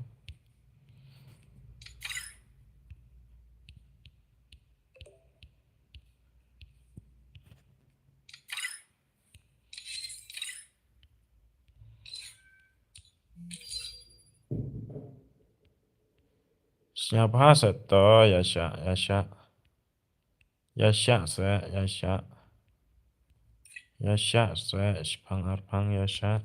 Sngewbha seh to, ïa shah, ïa shah. Ïa shah seh, ïa shah. Ïa shah seh, shipang arpang ïa shah.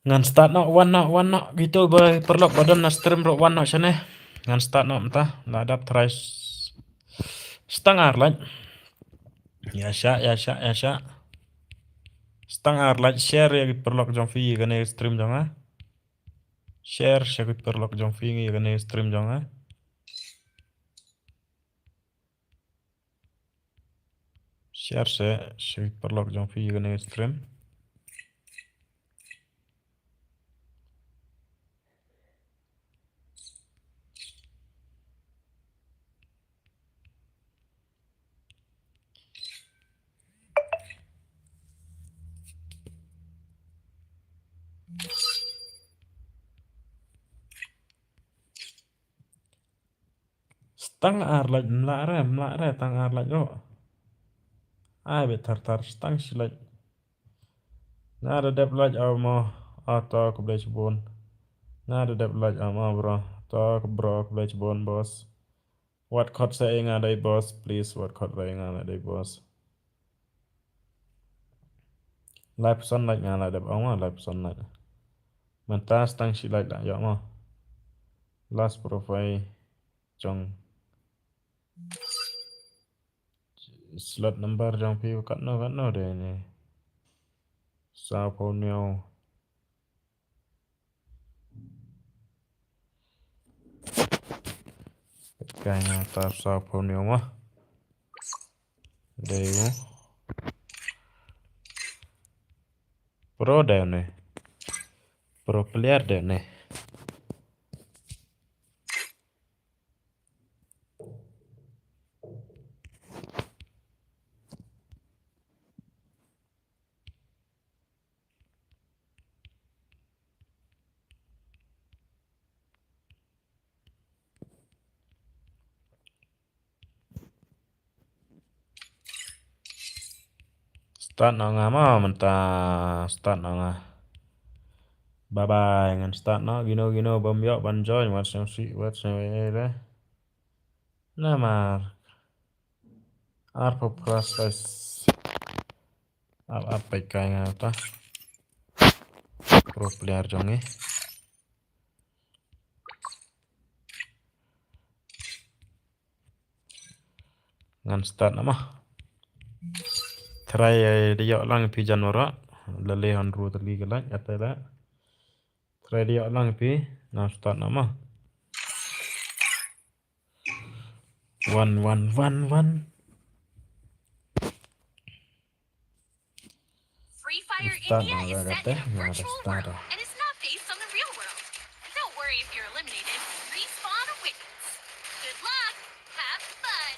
Ngan start noh, wan noh, wan noh. Kito ba paralok ba don na stream ruh wan noh shane. Ngan start noh mynta. La dap try s-, sa tang ar lait. Ïa shah, ïa shah, ïa shah. Sa tang ar lait, share ïa ki paralok jong phi ïa kane stream jong nga. Share sha ki paralok jong phi ïa kane stream jong nga. Share seh sha ki paralok jong phi ïa kane stream. Sa tang ar lait, mlak re, mlak re, tang ar lait ruh. Ai, bit thar thar, sa tang shi lait. Nga da dep lait, oh, mo, oh, to, khublei shibun. Nga da dep lait, oh, mo, bro. To, bro, khublei shibun, boss. Wat khot seh ïa nga dei, boss, please, wat khot seh ïa nga dei, boss. Laiphew san lait nga la dep ong ma, laiphew san lait. Mynta sa tang shi lait la ïoh ma. Last profile jong slot number jong phi katno katno de ne. Sawphew hynñiew. Ka nga ta sawphew hynñiew ma. Dei u. Pro dei ne. Pro player dei ne. Start noh nga ma mynta, start noh nga. Bye bye, ngan start noh. Kino kino bym ïoh ban join, wat sngewsih, wat sngewsih. Namar arphew phra size. Ap ap peit kai nga ta. Pro player jong ngi. Ngan start noh ma. Try, eh, da ïoh lang phi jan wara. Lale hynriew tylli ka lait, ate la. Try da ïoh lang phi. Ngan start noh ma. One, one, one, one. Free Fire India is set in a virtual world and is not based on the real world. Don't worry if you're eliminated. Respawn awaits. Good luck. Have fun.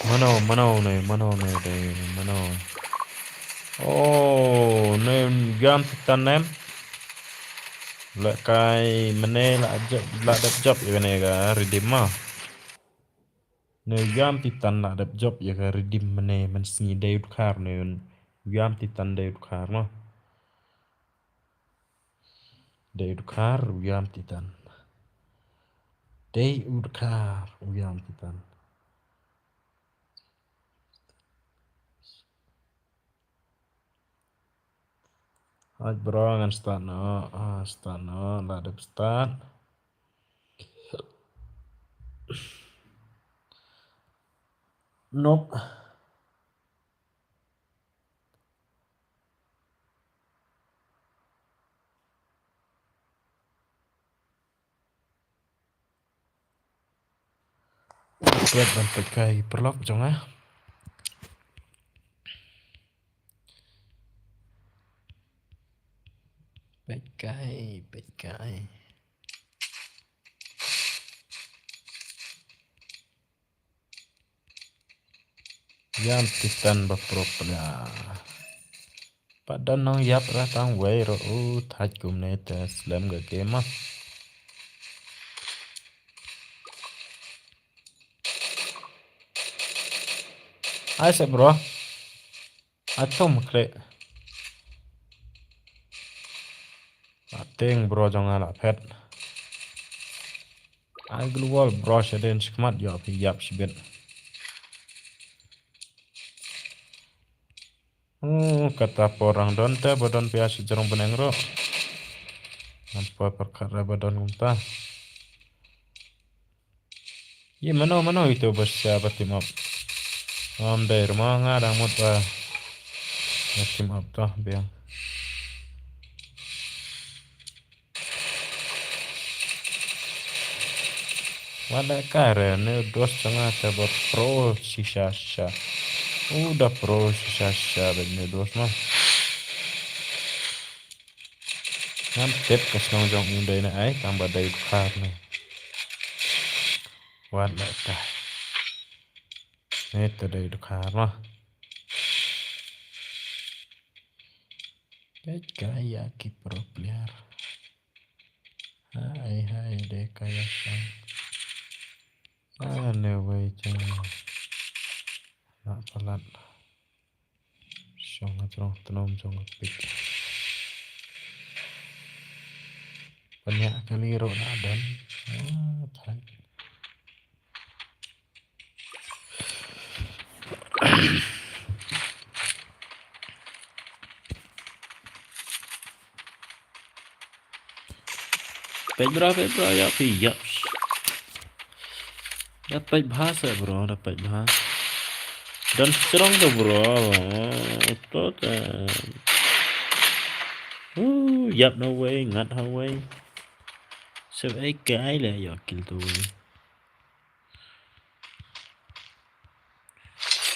Mano, mano ne, mano ne, de, mano. Oh, ne, jam Titan nem. Lehkai mynne la jop, la dep jop ïa kane ka redeem ma. Ne jam Titan la dep jop ïa ka redeem mynne, mynsngi dei u dkhar ne. Jam Titan dei u dkhar ma. Dei u dkhar u ïam Titan. Dei u dkhar u ïam Titan. Hooid bro, ngan start noh, ah, start noh, la dep start. Nope. Peit ban peit kai paralok jong nga. Peit kai, peit kai. Ïam Titan ba pro player. Pat don nongïap ra tang wei ruh, u thait kumne te slem ka game ah. Ai se bro. Atom kre. Ateng bro jong nga la phet. Ai global bro shaden shikmat ïoh phi ïap shibit. Oh, kata por rang don te ba don phi a shi jrong bneng ruh. Ngam poi pyrkhat re ba don kumta. Ye mano mano ito ba sha ba team up. Ngam dei rma nga dang mut ba nga team up to biang. Wat lehkai re ne u dos jong nga te ba pro shisha shisha. U da pro shisha shisha bad ne u dos ma. Ngam tip ka shnong jong u dei ne ai tang ba dei u dkhar ne. Wat lehkai. Ne te dei u dkhar ma. Peit kai ïa ki pro player. Hai hai de kai ïa shong. Ah, ne wei jong. Na palat. Shong ha jrong tnom jong pik. Pynïa kali ruh na don. Ah, thang. Peit bro, peit bro, ïa phi ïap. Da peit bha se bro, da peit bha. Don strong to bro. To te. Uh, ïap na wei, ngat ha wei. Sep ei kai le ïa kill to wei.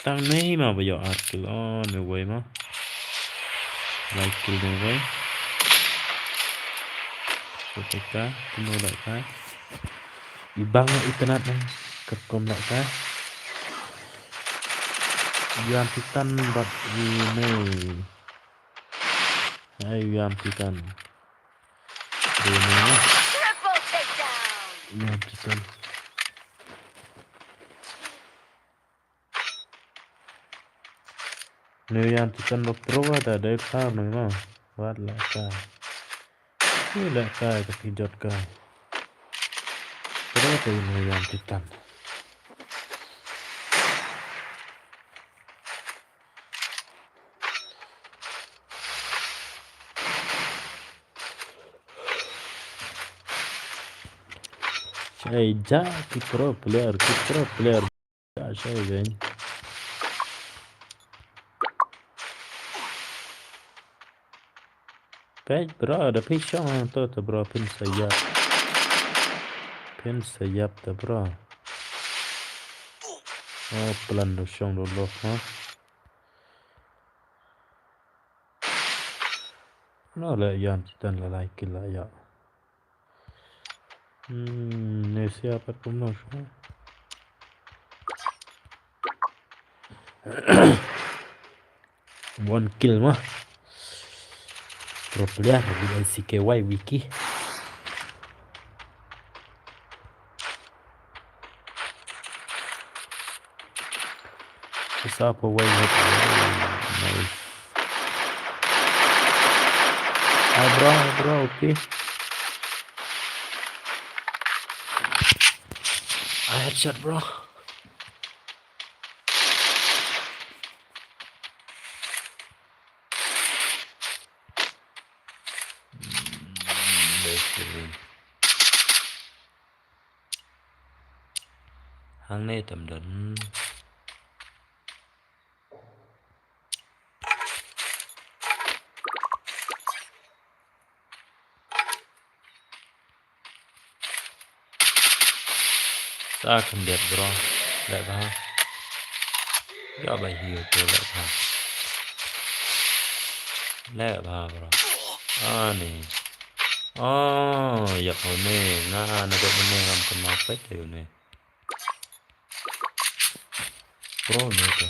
Tang nei ma ba ïoh ar kill, oh, ne wei ma. Lai kill ne wei. So teka, kumno lehkai. I bang i tnat na, kerkom lehkai. Ïam Titan bad ine. Ai, ïam Titan. Ine. Ïam Titan. Ine ïam Titan ba pro wa da dei kha nang ma. Wat la ka. Ni la ka ka phi jot ka. Pro te ine ïam Titan. Shai ja ki pro player, ki pro player. Ja shai ben. Peit bro, da phi shong hangto te bro, phin sa ïap. Phin sa ïap te bro. Oh, plan da shong da lok ha. No, la ïam Titan la lai kill la ïa. Hmm, ne sia pat kumno shu. One kill ma. Pro player, B I C K Y wiki. Isa pa wai hit. Nice. Ah, bro, bro, okay. I headshot, bro. Hangne tam don. Sa khyndiat bro. Leh bha. Ïa bai hiu tu leh bha. Leh bha bro. Ani. Oh, ïa kau ne. Nga na dok ne ngam kynmaw peit ayu ne. Pro ne te.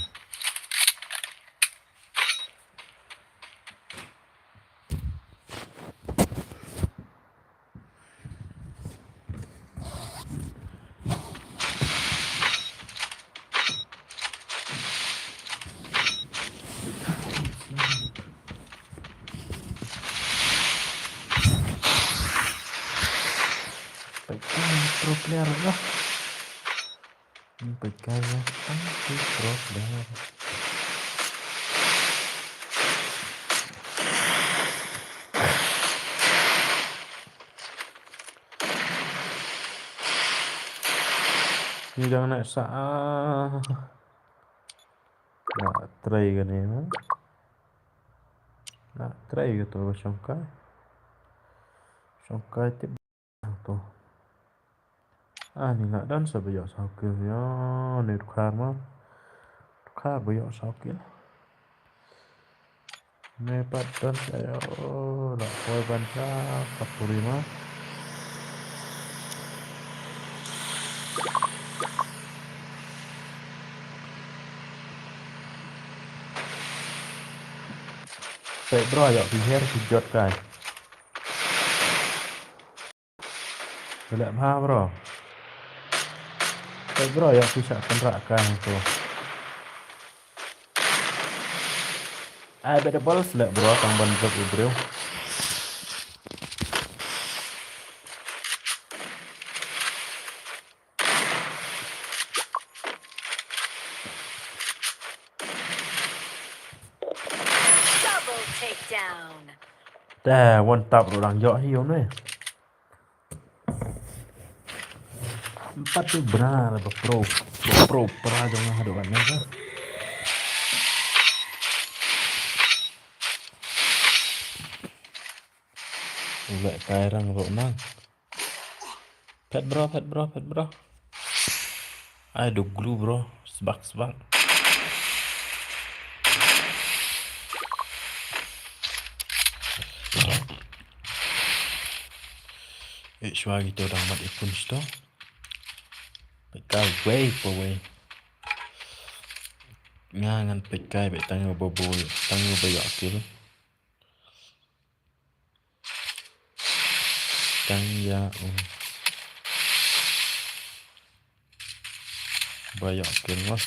Pro player lah. Ni peit kai ïa. Anti problem. Ni dang nak sa. Na trei kane na. Na trei kato ba shongkai. Shongkai tip. To. Ah, ni lah dang sa ba ïoh saw kill ïa, ni dkhar ma. Dkhar ba ïoh saw kill. Ni pat dang sa ïa, oh, lah poi ban sa, kapuri ma. Peit bro, ïoh phi her phi jot kai. Leh bha bro. Peit bro, ïa phi sa kynrah kai hangto. Ai bad double select bro, tang ban jop u briew. Double takedown. Te one tap ruh dang ïoh hi ïoh ne. Empat tu bra ba pro. Ba pro pra jong nga haduh kat ne ka. U leh kai rang ruh nang. Phet bro, phet bro, phet bro. Ai, do glue bro. Sbak, sbak. Eh, shwa kito dang mat ipun shito. Ka wei pa wei. Nga ngan peit kai beit tang ïa u ba bun, tang ïa u ba ïoh kill. Tang ïa u ba ïoh kill mo.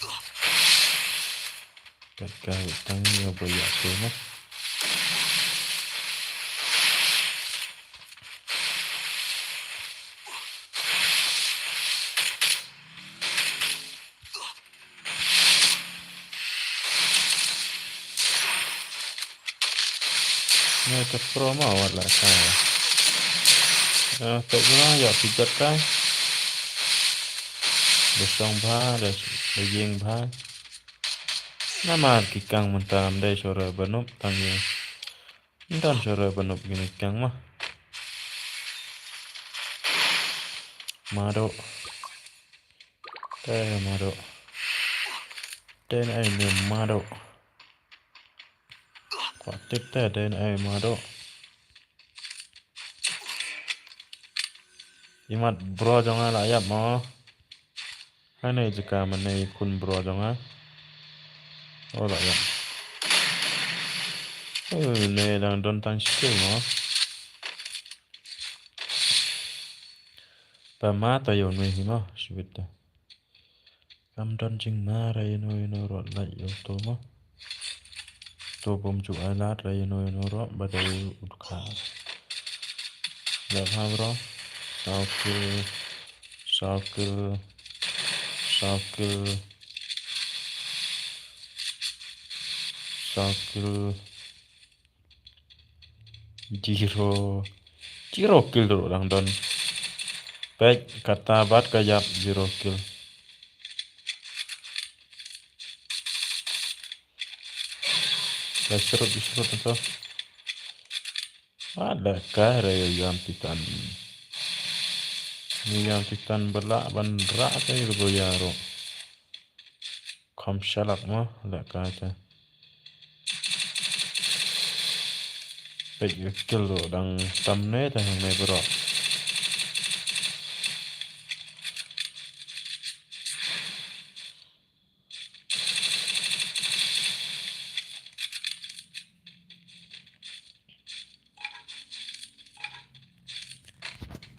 Peit kai beit tang ïa u ba ïoh kill mo. Nga ka pro ma wat la ka. Eh, peit ma ïa phi jot kai. Da shong bha, da, da ïeng bha. Namar ki kang mynta ym dei shore ba nup tang ïa. Ym don shore ba nup kine ki kang ma. Mado. Te mado. Te na ai ne mado. Kwah tip te, te na ai mado. Imat bro jong nga la ïap mo. Hangne jaka mane khun bro jong nga. Oh, la ïap. Oh, ne dang don tang skill mo. Ba ma ta ïoh nui hi mo, shibit ta. Kam don jingma ra ïano ïano ruh lait ïa uto mo. To bym ju ai lad ra ïano ïano ruh ba dei u dkhar. Leh ha bro. Saw kill. Saw kill. Saw kill. Saw kill. Zero. Zero kill ruh dang don. Peit kata bad ka ïap zero kill. Ka srut, srut to. Wat la kai re ïam titan. Ni ïam titan ba lah ban rah kai ruh ïa ruh. Kham shalak ma la kai ta. Peit ïa kill ruh dang tam ne ta hangne bro.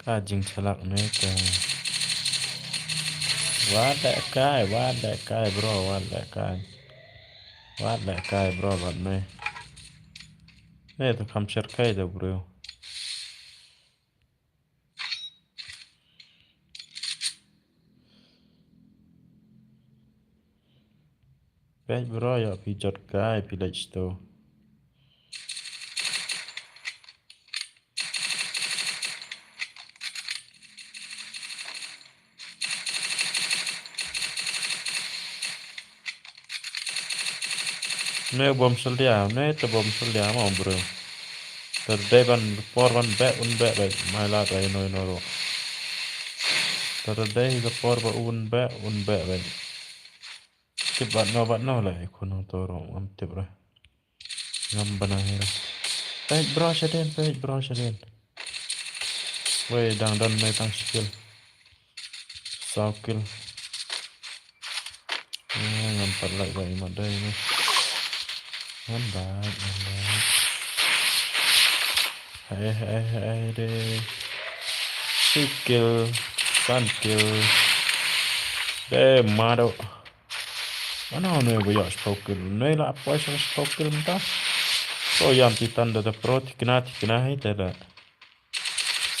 Ka jingshalak ne ka. Wat leh kai, wat leh kai bro, wat leh kai. Wat leh kai bro, wat me. Ne ta kham sher kai da bro. Peit bro, ïa phi jot kai phi leit sto. Ne bom selia, ne te bom selia ma bro. Te dei ban por ban beh un beh beh, mai la te ino ino ro. Te dei ka por ba un beh un beh beh. Tip bad no bad no la i khun hangto ro ngam tip ra. Ngam bana hi ra. Peit bro shaden, peit bro shaden. Wei dang don mai tang skill. Saw kill. Eh, ngam pat lait ba imat dei ni. Ngam lait, ngam lait. Hai, hai, hai, de. Shi kill, san kill. De, mado. Ano, ne ba ïa shiphew kill. Ne la poi shiphew kill mynta. Ko ïam titan da da pro tikna, tikna hai te da.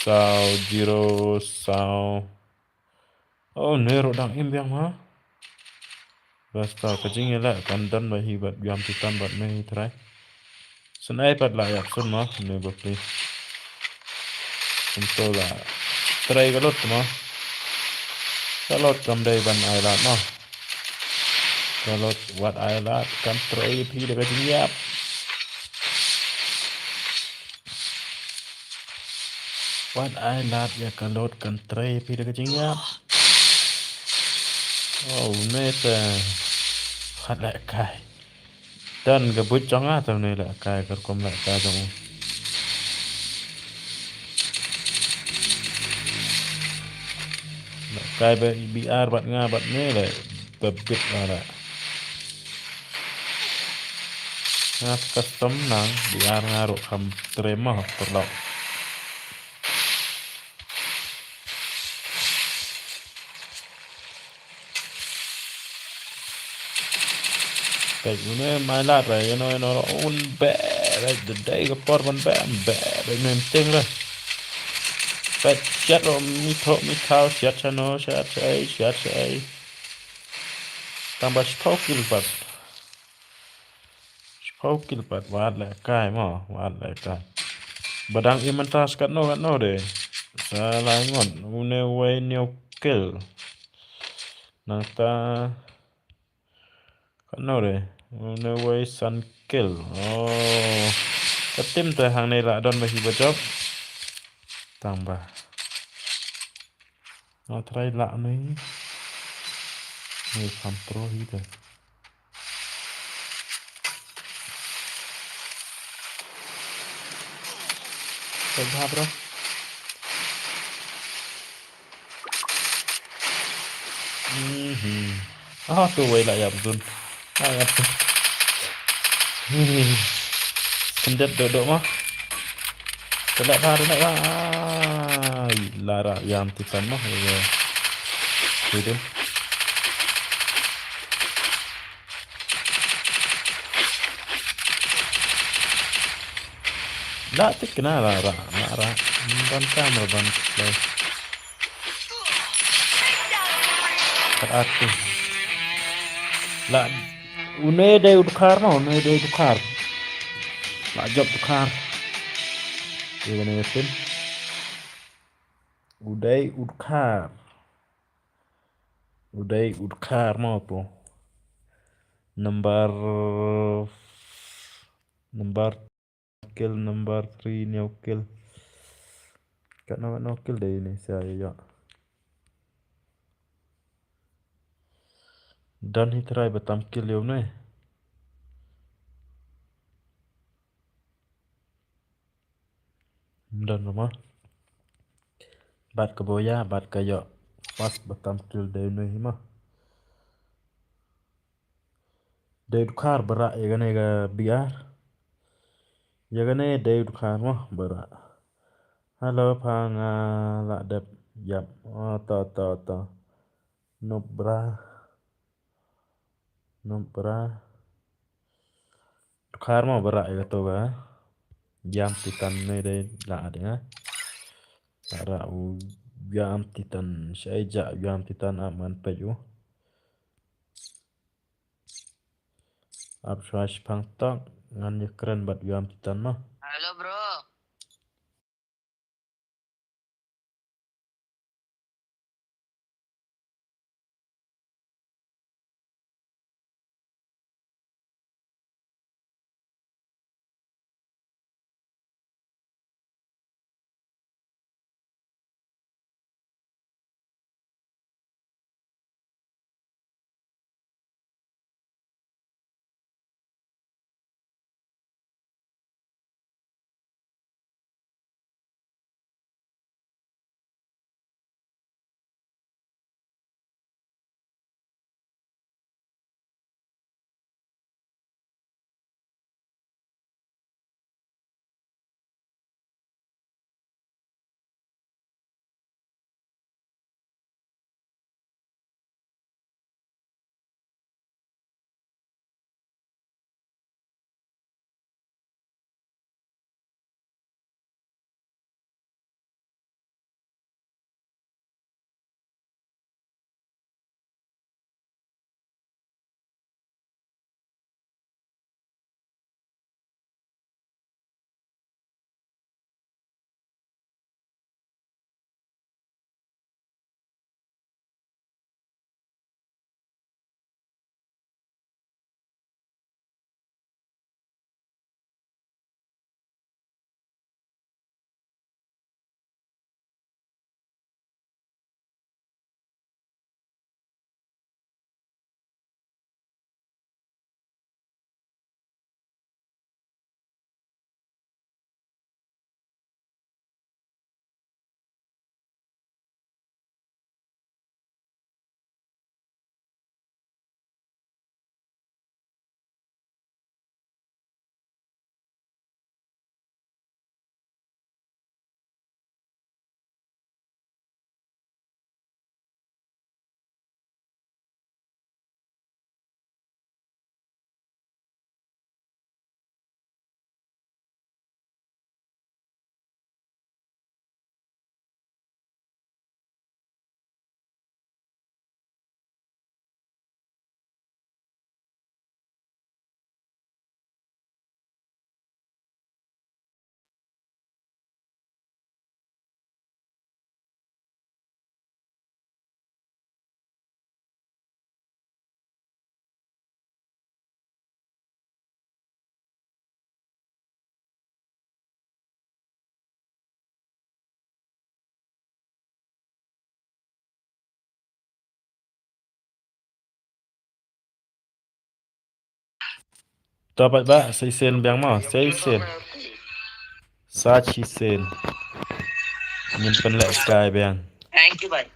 Saw, zero, saw. Oh, ne ruh dang im biang ma. Basta ka jingïaleh kan don ba hi bad biang titan bad me hi trai. Syn ai pat la ïap syn ma, ne ba pli. Syn to la. Trai ka lot ma. Ka lot kam dei ban ai lad ma. Ka lot wat ai lad kan trai phi da ka jingïap. Wat ai lad ïa ka lot kan trei phi da ka jingïap. Oh, ne te. Wat leh kai. Dan ka buit jong nga te ne leh kai ka rukom leh kai jong u. Leh kai ba B R bad nga bad ne leh ba bit nga leh. Nga custom nang, biar nga ruh kham trei mo, paralok. Peit une, mai lad re, ïano ïano ruh un beh, peit da dei ka por ban beh, beh, peit une mteng re. Peit, siat ruh mi thoh mi thaw, siat shano, siat shaei, siat shaei. Tang ba shiphew kill pat. Shiphew kill pat, wat leh kai mo, wat leh kai. Ba dang im mynta sa katno katno de. Sa lai ngut, une uwei hynñiew kill. Nangta katno de, une uwei san kill. Oh. Ka team te hangne la don ba hi ba jop. Tang ba. Nga try lah ni. Ni kham pro hi te. Try bha, bro. Mhm. Ah, tu wei lah ïap zun. Ah, ïap zun. Hmm. Kendit duk-duk mah. Telek bha, telek bha. Ai, la rah ïam titan mah. Ïa. Hidin. La tik kena la rah, la rah. Ban kam la ban play. Kat atu. La, une dei u dkhar mo, une dei u dkhar. La jop dkhar. Ïa kane ka sim. U dei u dkhar. U dei u dkhar mo to. Number, number kill, number three hynñiew kill. Katno, katno kill dei ne, sa ïa ïa. Don hi trai ba tam kill ïa une. Don ruh ma. Bad ka boya, bad ka ïoh. Pas ba tam kill dei une hi ma. Dei u dkhar ba rah ïa kane ka B R. Ïa kane dei u dkhar mo ba rah. Hello pha nga la dep ïap. Oh, to, to, to. Noob bra. Noob bra. Dkhar mo ba rah ïa kato ka. Ïam titan ne dei la dei nga. La rah u ïam titan. Shaei ja ïam titan ap ngan peit u. Ap shuwa shiphang tok ngan ïakren bad u ïam titan mo. Hello, bro. To paidbah, sa shisien biang mo, sa shisien. Sa shisien. Ngin pynlehkai biang. Thank you, bhai.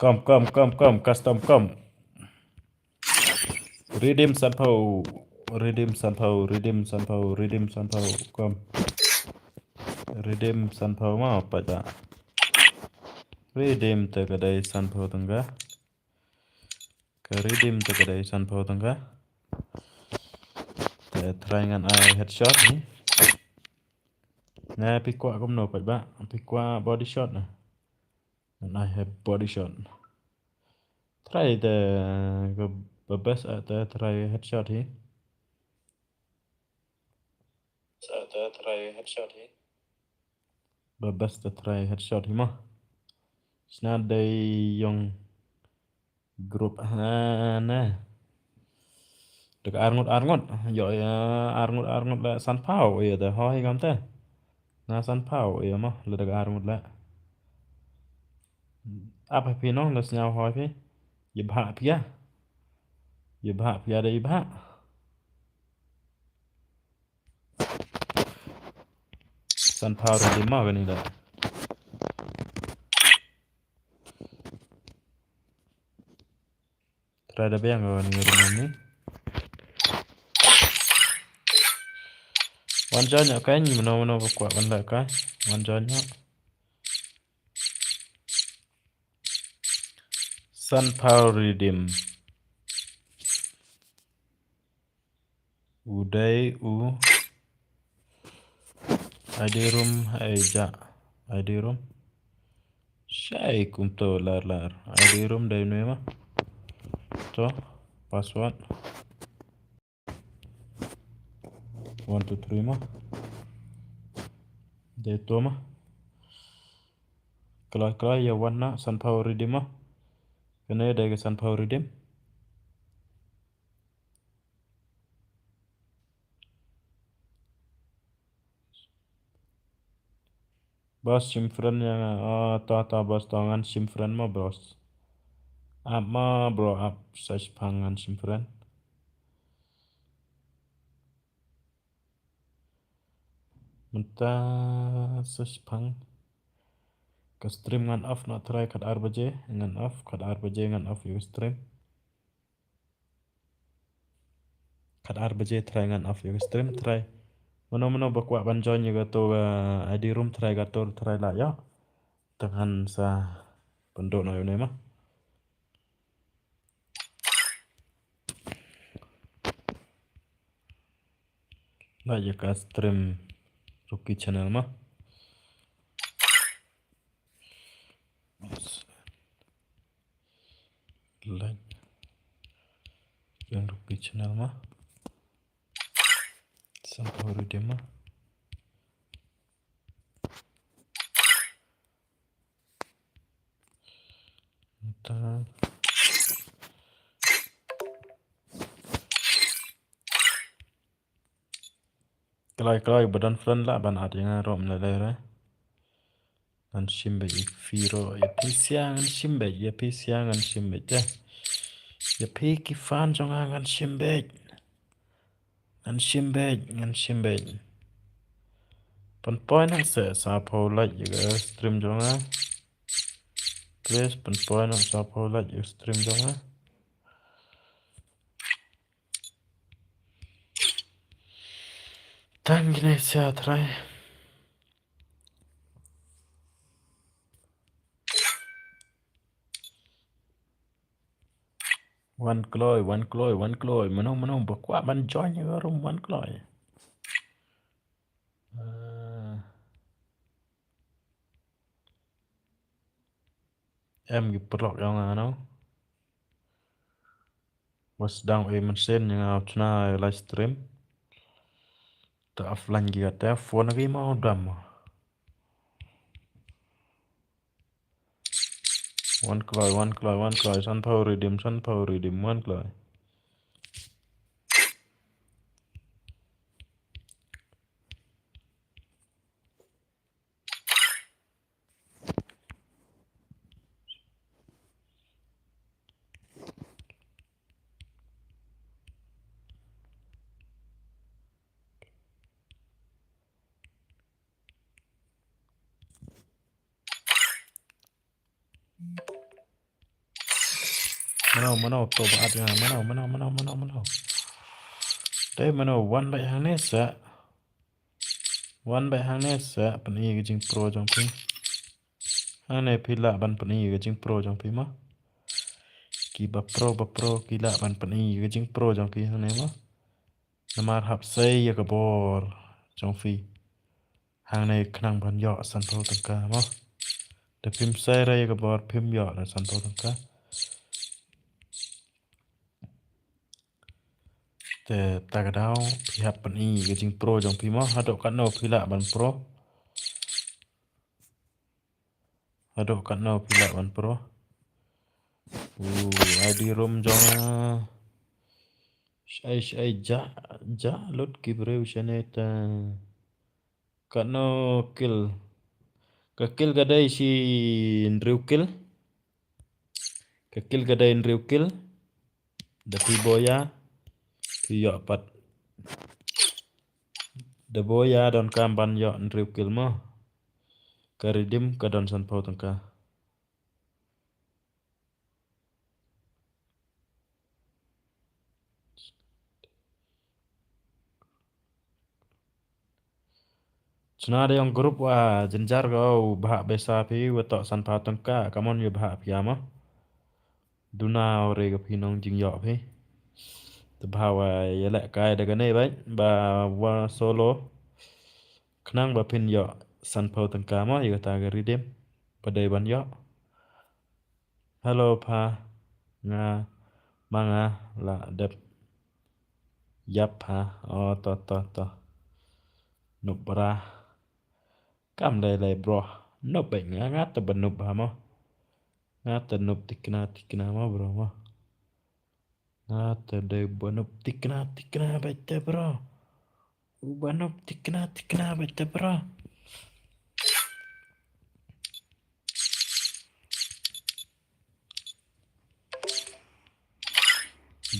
Come, come, come, come, custom, come. Redeem sanphew, redeem sanphew, redeem sanphew, redeem sanphew, come. Redeem sanphew mo, paidbah. Redeem te ka dei sanphew tyngka. Ka redeem te ka dei sanphew tyngka. Te try ngan ai headshot hi. Na phi kwah kumno paidbah, phi kwah body shot na. Ngan ai body shot. Try te ka ba best, eh, te try headshot hi. Sa te try headshot hi. Ba best te try headshot hi mo. Sna dei yong group ha na. Dek arngut arngut. Yo ya arngut arngut le sanphew ya te hoi kam te. Na sanphew ya mo le dek arngut le. Ap phi nong le sñiaw hoi phi. Ye bha phi ya. Ye bha phi ya de ye bha. Sanphew redeem mo kani da. Try da biang kani redeem ni. Wan join ñiah kai, mano mano ba kwah ban leh kai. Wan join ñiah. Sanphew redeem. U dei u I D room, ai ja. I D room. Shai kumto lar lar. I D room dei nwe ma. To, password. One, two, three ma. Dei to ma. Kala kala ya wan na sanphew redeem ma. Kane dei ka sanphew redeem. Bos shim friend ya nga, oh, to to bos to ngan shim friend mo bos. Ap mo bro ap sa shipang ngan shim friend. Mynta sa shipang. Ka stream ngan off na try kat ar baje ngan off, kat ar baje ngan off ya ka stream. Kat ar baje try ngan off ya ka stream try. Mano mano ba kwah ban join ya ka to ka I D room try ka to try la ya. Tang han sa pyndoh na yone ma. La ya ka stream Rookie Channel ma. Like yang Rookie Channel ma. Sanphew redeem ma. Nta. Kloi kloi ba don friend lah ban add ïa nga ruh, ym lei lei re. Ngan shim beit ïa phi ruh, ïa phi sha ngan shim beit, ïa phi sha ngan shim beit te. Ïa phi ki fan jong nga ngan shim beit. Ngan shim beit, ngan shim beit. Pynpoi noh sa, sa phew like ïa ka stream jong nga. Please pynpoi noh sa phew like ïa ka stream jong nga. Tang kine sa trai. Wan kloi, wan kloi, wan kloi. Mano, mano ba kwah ban join ïa ka room, wan kloi. Ah. Em ki paralok ïa nga no. Wa sdang ei mynsiem ïa nga u chna live stream. Ta offline ki kata phone ki ma u dam. Wan kloi, wan kloi, wan kloi, san phew redeem, san phew redeem, wan kloi. Mano, mano, to ba at ïa nga, mano, mano, mano, mano, mano. Dei mano, wan beit hangne sa. Wan beit hangne sa, pyni ka jingpro jong phi. Hangne phi lah ban pyni ka jingpro jong phi mo. Ki ba pro, ba pro, ki lah ban pyni ka jingpro jong ki hangne mo. Namar hap sei ïa ka bor jong phi. Hangne khnang ban ïoh san phew tyngka mo. Da phim sei re ïa ka bor phim ïoh re san phew tyngka. Te ta ka daw phi hap pyni ka jingpro jong phi mo. Haduh katno phi lah ban pro. Haduh katno phi lah ban pro. U, I D room jong nga. Shai, shai, ja, ja, lut ki briew shane ta. Katno kill. Ka kill ka dei shi hynriew kill. Ka kill ka dei hynriew kill. Da phi boya. Phi ïoh pat. Da boya don kam ban ïoh hynriew kill mo. Ka redeem ka don san phew tyngka. Chna da ïong group wa jynjar ko u bhah besa phi wa toh san phew tyngka, kamon ïa bhah phi ama. Duna u re ka phi nong jingïoh phi. Te bha wa ïa leh kai da kane beit ba wa solo. Khnang ba phin ïoh san phew tyngka mo ïa kata ka redeem. Ba dei ban ïoh. Hello pha. Nga ma nga la dep. Yap pha. Oh to to to. Nup bra. Kam dei lei bro. Nup beit nga nga te ba nup ha mo. Nga te nup tikna tikna mo bro mo. Nga te dei ba nup tikna tikna beit te bro. U ba nup tikna tikna beit te bro.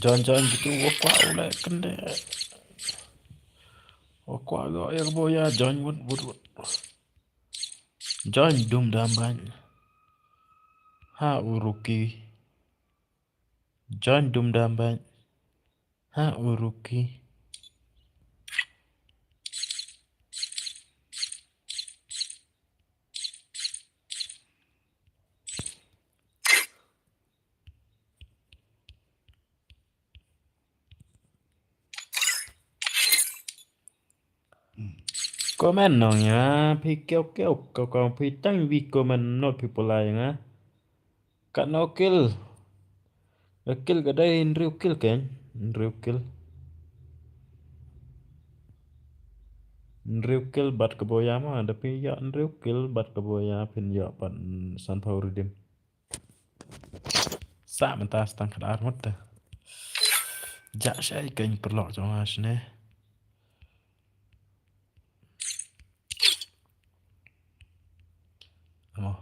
Join join gitu wa kwah u leh kynde. Wa kwah go ïa ka boya join wut wut wut. Join dum dam ban. Ha u rookie. Join dum dam ban. Ha u rookie. Comment nong ïa phi kiew kiew ko ko phi tang wi comment not phi pulai nga. Katno kill. Ka kill ka dei hynriew kill ken. Hynriew kill. Hynriew kill bad ka boya ma da phi ïa hynriew kill bad ka boya phin ïa bad san phew redeem. Sa mynta stang khadar mut te. Ja shai kein perlok jong nga shne. Mo.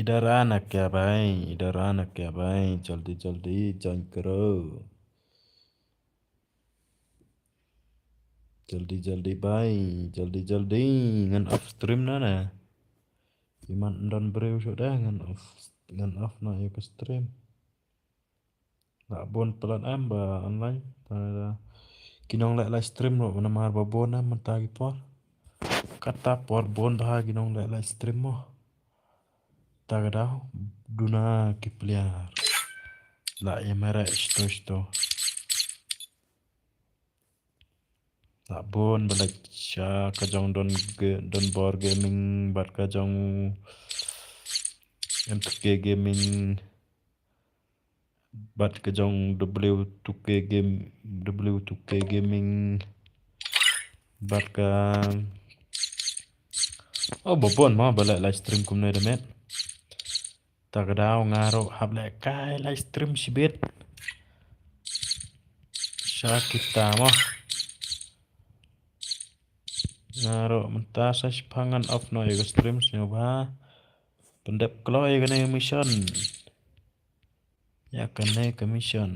इधर आना क्या भाई, इधर आना क्या भाई, जल्दी जल्दी join करो। Jaldi jaldi bhai, jaldi jaldi. Ngan off stream na na. Imat ndon briew shuh da ngan off, ngan off na ïa ka stream. Lah bun palat em ba online. Ba ki nongleh live stream ruh namar ba bun em mynta ki por. Kata por bun ba ki nongleh live stream mo. Ta ka daw duna ki pliar. La ïa mareh shto shto. La bun ba leit sha ka jong Don Ge-, Don Bor Gaming bad ka jong M two K Gaming. Bad ka jong W two K Game, W two K Gaming. Bad ka, oh, ba bun mo ba leh live stream kumne da met. Ta ka daw nga ruh hap leh kai live stream shibit. Sha kita mo. Nga ruh mynta sa shipang ngan off noh ïa ka stream sngewbha pyndep kloi ïa kane ka mission. Ïa kane ka mission.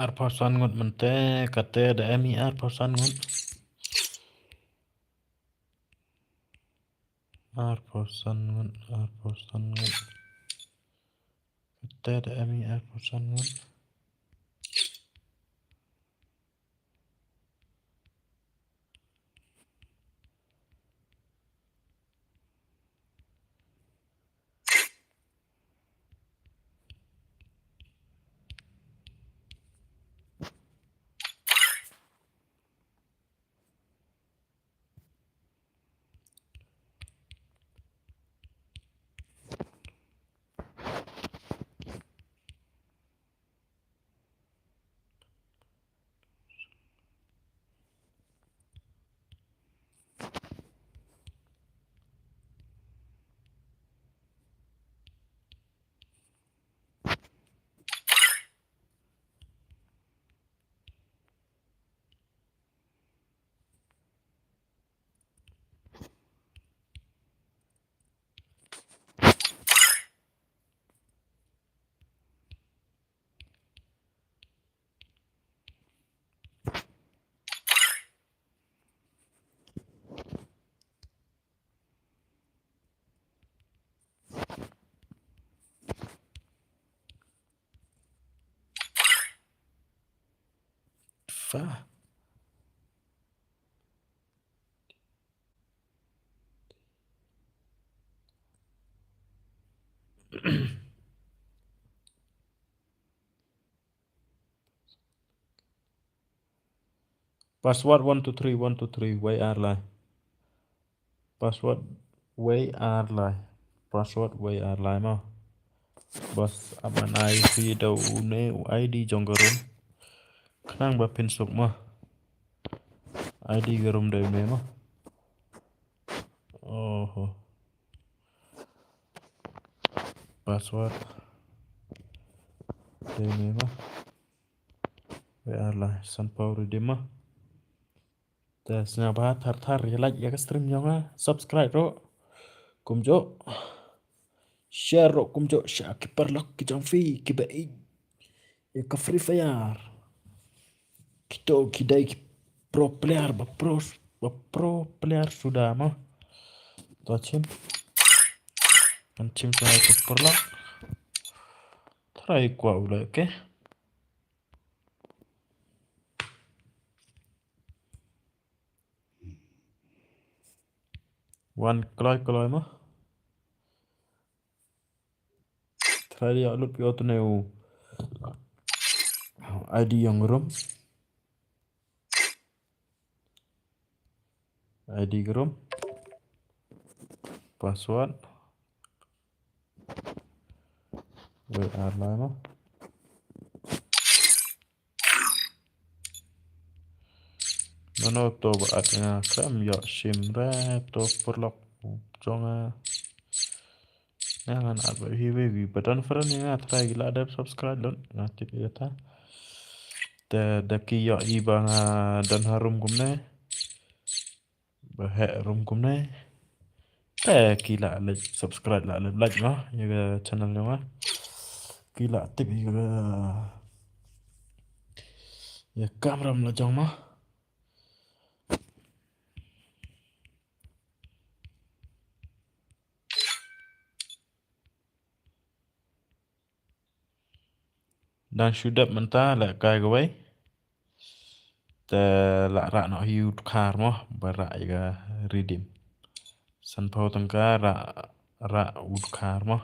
Arphew san ngut mynta, kata da em i arphew san ngut. Arphew san ngut, arphew san ngut. Kata da em i arphew san ngut. Fa. Password one two three, one two three, wei ar lai. Password wei ar lai. Password wei ar lai mo. Bas, ap man ai phi da une u I D jong ka room. Khnang ba phin suk mo. I D ka room da une mo. Oho. Password da une mo. Wei ar lai, sanphew redeem mo. Te sngewbha thar thar ïa like ïa ka stream jong nga, subscribe ruh kumjuh, share ruh kumjuh sha ki paralok ki jong phi kiba ïeit ïa ka Free Fire. Kito ki dei ki pro player ba pro, ba pro player suda mo. To shim. Ngan shim sa ïa ki paralok. Tharai kwah u leh, okay. Wan kloi kloi mo. Try ïa lut ïa utne u I D jong ka room. I D ka room. Password. Wei ar lai mo. Mano to ba at nga khlem ïoh shim re to paralok jong nga. Nga ngan at ba hi wei wei ba don friend ïa nga, try ki la dep subscribe lut, nga tip ïa ta. Te da ki ïohi ba nga don ha room kumne, ba heh room kumne, te ki la leh subscribe, la leh like mo ïa ka channel jong nga. Ki la tip ïa ka, ïa ka kamram la jong mo. Dang shu dep mynta, lehkai kawei. Te la rah noh hi u dkhar mo, ba rah ïa ka redeem. Sanphew tyngka, rah, rah u dkhar mo.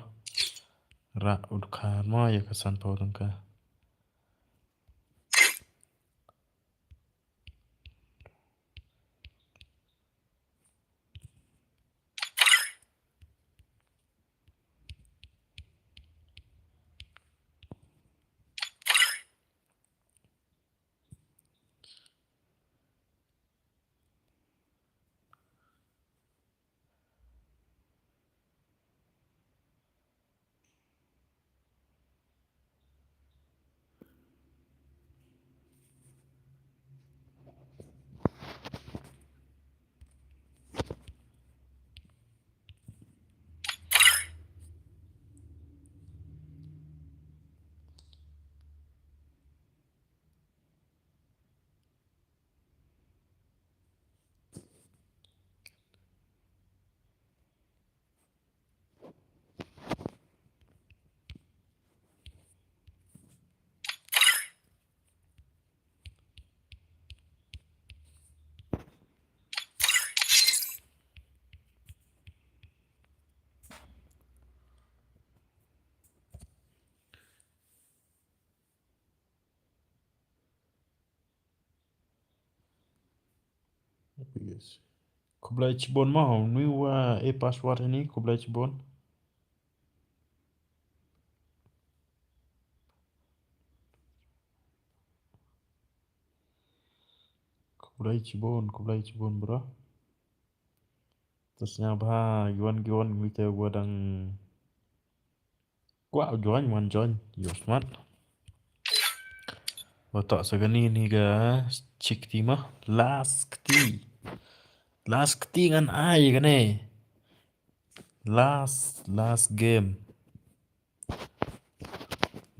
Rah u dkhar mo ïa ka sanphew tyngka. Yes. Khublei chibun mo, nui wa e password ini, khublei chibun. Khublei chibun, khublei chibun, bro. Te sngewbha, giwan, giwan, ngi te wa dang kwah join, wan join, ïoh smat. Wa toh sa kani ni ka chikti ma, last kti. Last kti ngan ai kane. Last, last game.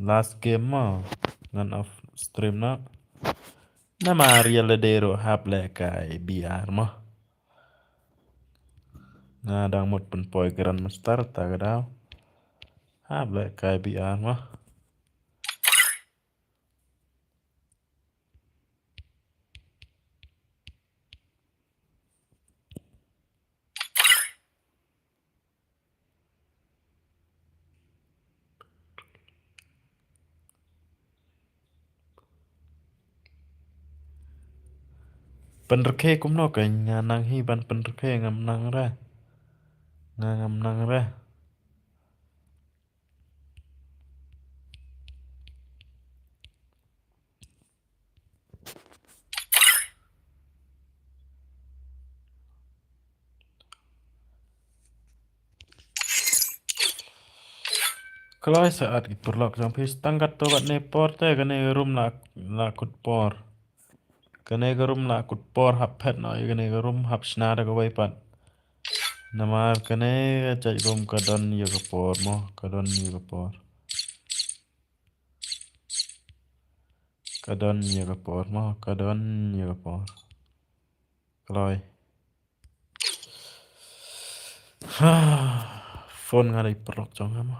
Last game ma, ngan off stream na. Namar ïa lade ruh hap lehkai B R ma. Nga dang mut pynpoi Grandmaster ta ka daw. Hap lehkai B R ma. Pynrkhie kumno ka, nga nang hi ban pynrkhie, ngam nang re. Nga ngam nang re. Kloi sa at ki pyrlok jong phi, tang katto katne por te kane ka room la, la kut por. Kane ka room la kut por, hap phet noh ïa kane ka room, hap shna da kawei pat. Namar kane ka jait room ka don ïa ka por mo, ka don ïa ka por. Ka don ïa ka por mo, ka don ïa ka por. Kloi. Phone nga dei pyrlok jong nga mo.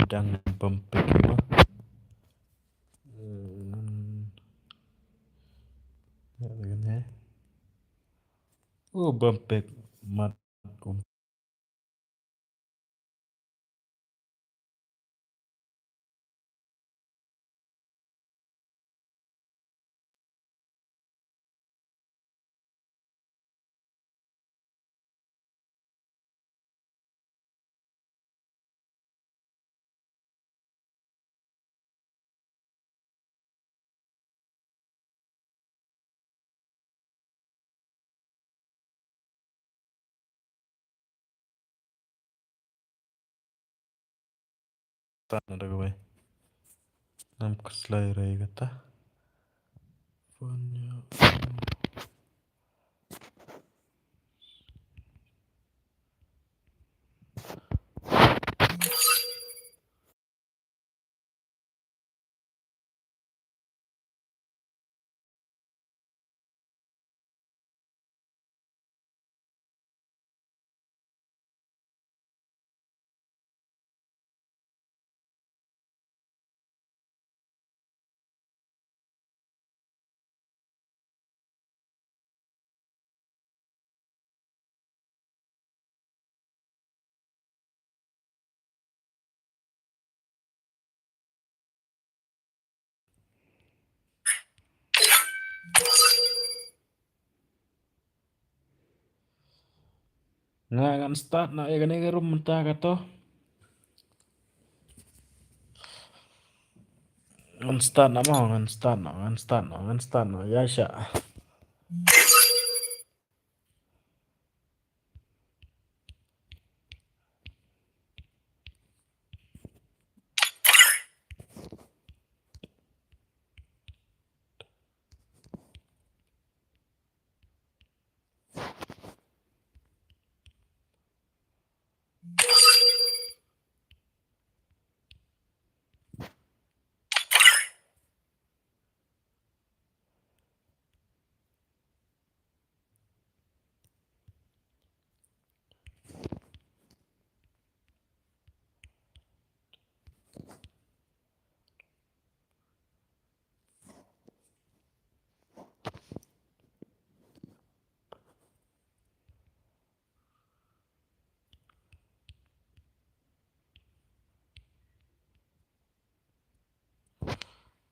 Dang bym pik mo. Hmm. Ya, begini. Oh, bym pik mat um. Start noh da kawei. Ngam khuslai re kata. Phone ïa. Nga ngan start noh ïa kane ka room mynta kato. Ngan start noh mo, ngan start noh, ngan start noh, ngan start noh. Ïa sha.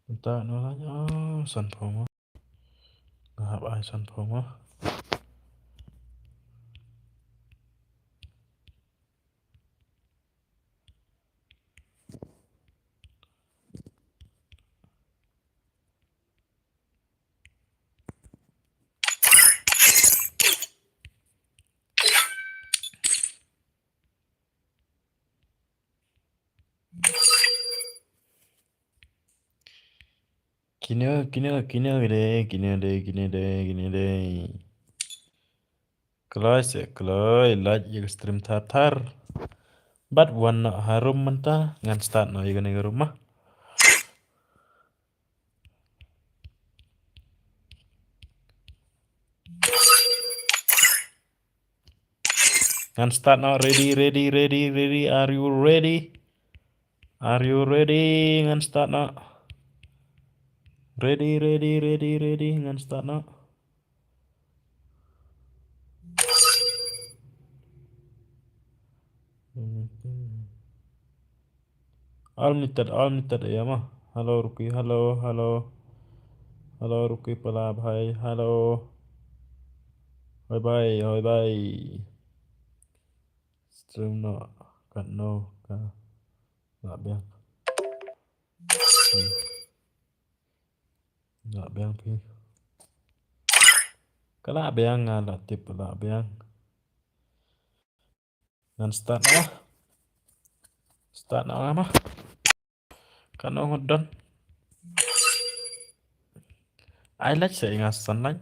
Mynta noh la, oh, sanphew mo. Nga hap ai sanphew mo. Kine, kine, kine de, kine de, kine de, kine de. Kloi se kloi, lait ïa ka stream thar thar. Bad wan noh harum mynta, ngan start noh ïa kane ka room ma. Ngan start noh, ready, ready, ready, ready. Are you ready? Are you ready? Ngan start noh. Ready, ready, ready, ready. Ngan start noh. All muted, all muted, ïa ma. Hello, Ruki, hello, hello. Hello, Ruki, pala bhai, hello. Bye bye, bye bye. Stream noh, katno ka lah biang. Hmm. Lah biang phi. Ka lah biang, nga lah tip lah biang. Ngan start noh. Start noh nga ma. Katno ngut don. Ai lait se nga san lait.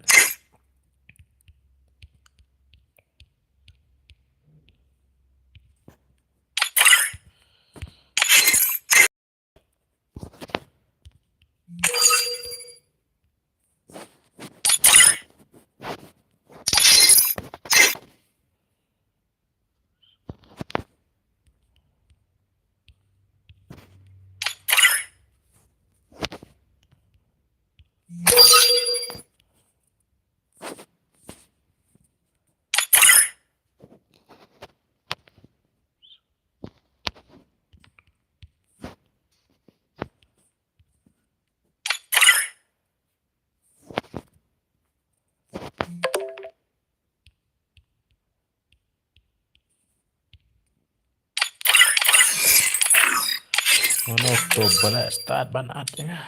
Mano to ba la start ban at ïa nga.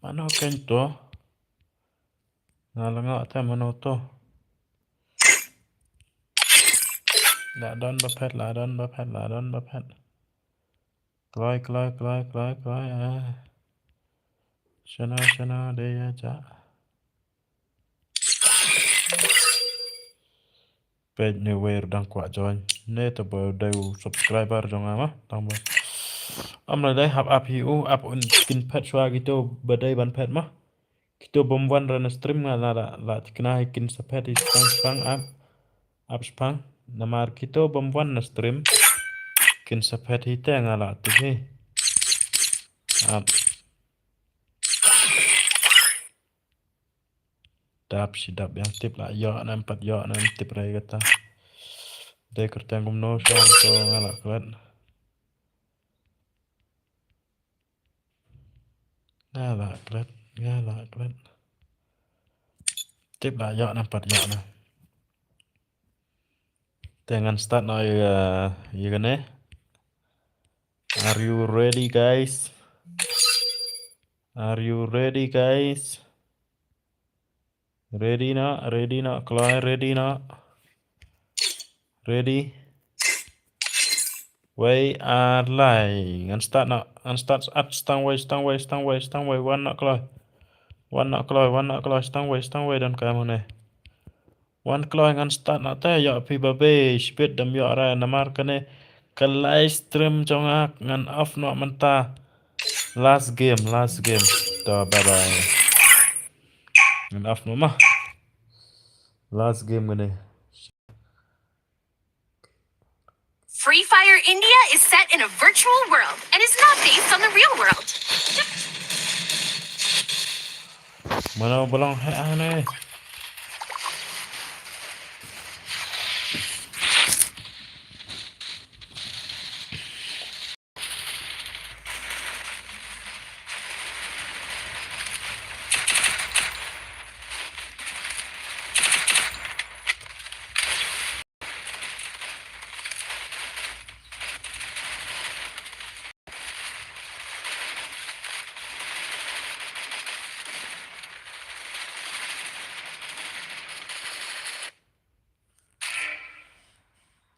Mano kein to. Nga la ngok te mano to. La don ba phet, la don ba phet, la don ba phet. Kloi, kloi, kloi, kloi, kloi, ah. Shano, shano, dei ïa ja. Peit ne wei ruh dang kwah join. Ne to ba dei u subscriber jong nga ma. Tang ba. Am la dei hap ap hi u, ap un kin phet shuwa kito ba dei ban phet ma. Kito bym wan ra na stream nga la, la, la thikna hi kin sa phet hi spang spang ap. Ap spang. Namar kito bym wan na stream kin sa phet hi te nga la tip hi. Ap. Dap shi dap ïa tip la ïoh na em pat ïoh na em tip rai kata. Dei kyrteng kumno shong to nga la klet. Nga la klet, nga la klet. Tip la ïoh na em pat ïoh na. Te ngan start noh ïa, ïa kane. Are you ready, guys? Are you ready, guys? Ready noh, ready noh, kloi, ready noh. Ready. Wei, ar, lai. Ngan start noh, ngan start at stang wei, stang wei, stang wei, stang wei. Wan noh kloi. Wan noh kloi, wan noh kloi, stang wei, stang wei, don kai mo ne. Wan kloi ngan start noh te ïoh phi ba be, shibit dam ïoh ra namar kane ka live stream jong nga ngan off noh mynta. Last game, last game. To, bye bye. Ngan off noh ma. Last game kane. Free Fire India is set in a virtual world and is not based on the real world. Mano ba long heh hangne.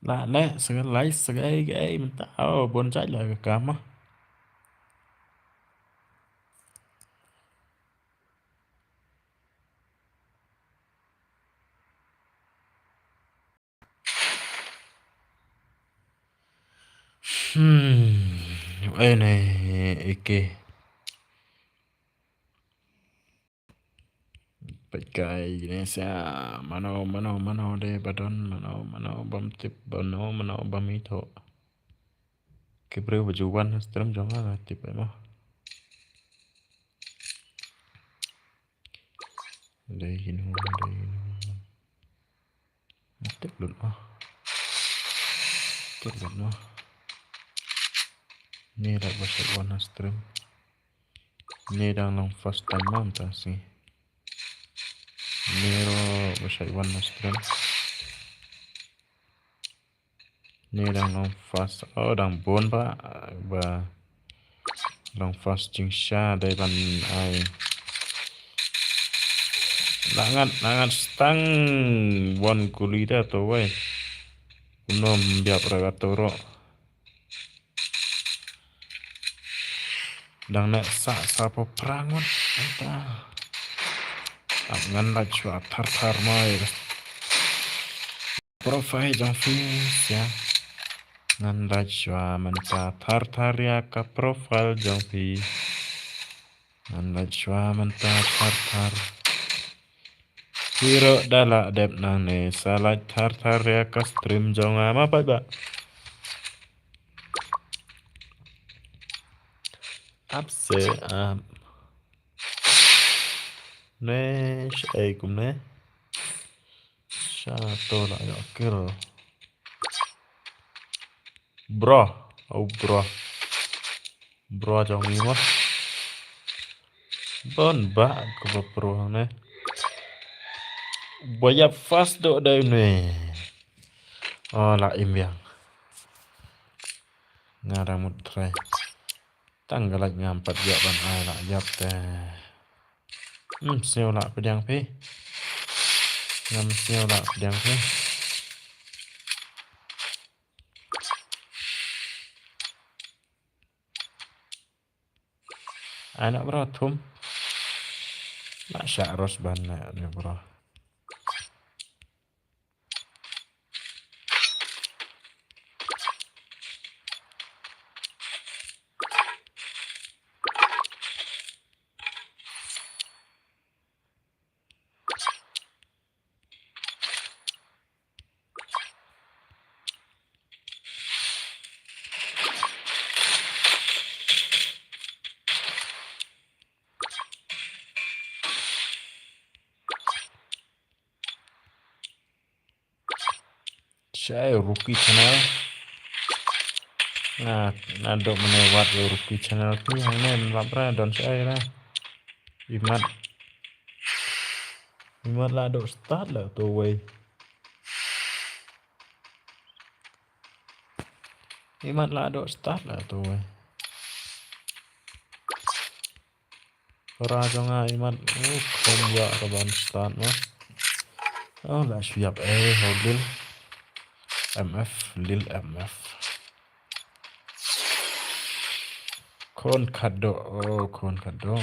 La leh sa ka live sa kaei kaei mynta. Oh, bun jait la ka kam ah. Hmm, ene ike. Peit kai ne sia, mano, mano, mano de ba don, mano, mano bam tip, mano, mano bam itho. Ki briew ba ju wan ha stream jong nga tip ai mo. Dei hino, dei hino. Tip lut mo. Tip lut mo. Ni da ba shait wan ha stream. Ni dang long first time mo tang si. Ni ro ba shait wan ha stream. Ni dang long first, oh, dang bun ba, ba long first jingshisha dei ban ai. Nangat, nangat stang wan kuli da to wei. Kunom biap ra to ro. Dang ne sa sa po prangot. Ap ngan la chua thar thar mai. Profile jong phi sia. Ngan la chua mynta thar thar ïa ka profile jong phi. Ngan la chua mynta thar thar. Hero da la dep nangne sa la thar thar ïa ka stream jong nga ma pat ba. Ap se ap. Ne shai kumne. Sha to la ïoh kill. Bro, oh bro. Bro jong ngi mo. Bon ba ko ba pro ne. Boya fast do dai ne. Oh la im biang. Nga dang mut try. Tang ka lait ngam pat ïap ban ai la ïap te. Ngam sñiaw la pdiang phi. Ngam sñiaw la pdiang phi. Ai na bro thum. Na sha ros ban na ni bro. Shai Rookie Channel. Na, na dok mane wat Rookie Channel tu hangne lap ra don shai ra. Imat. Imat la dok start la tu wei. Imat la dok start la tu wei. Para jong nga imat, oh, khom ya ka ban start ma. Oh, la shu yap eh, ho Lil M F, Lil M F. Khon khadok, oh, khon khadok.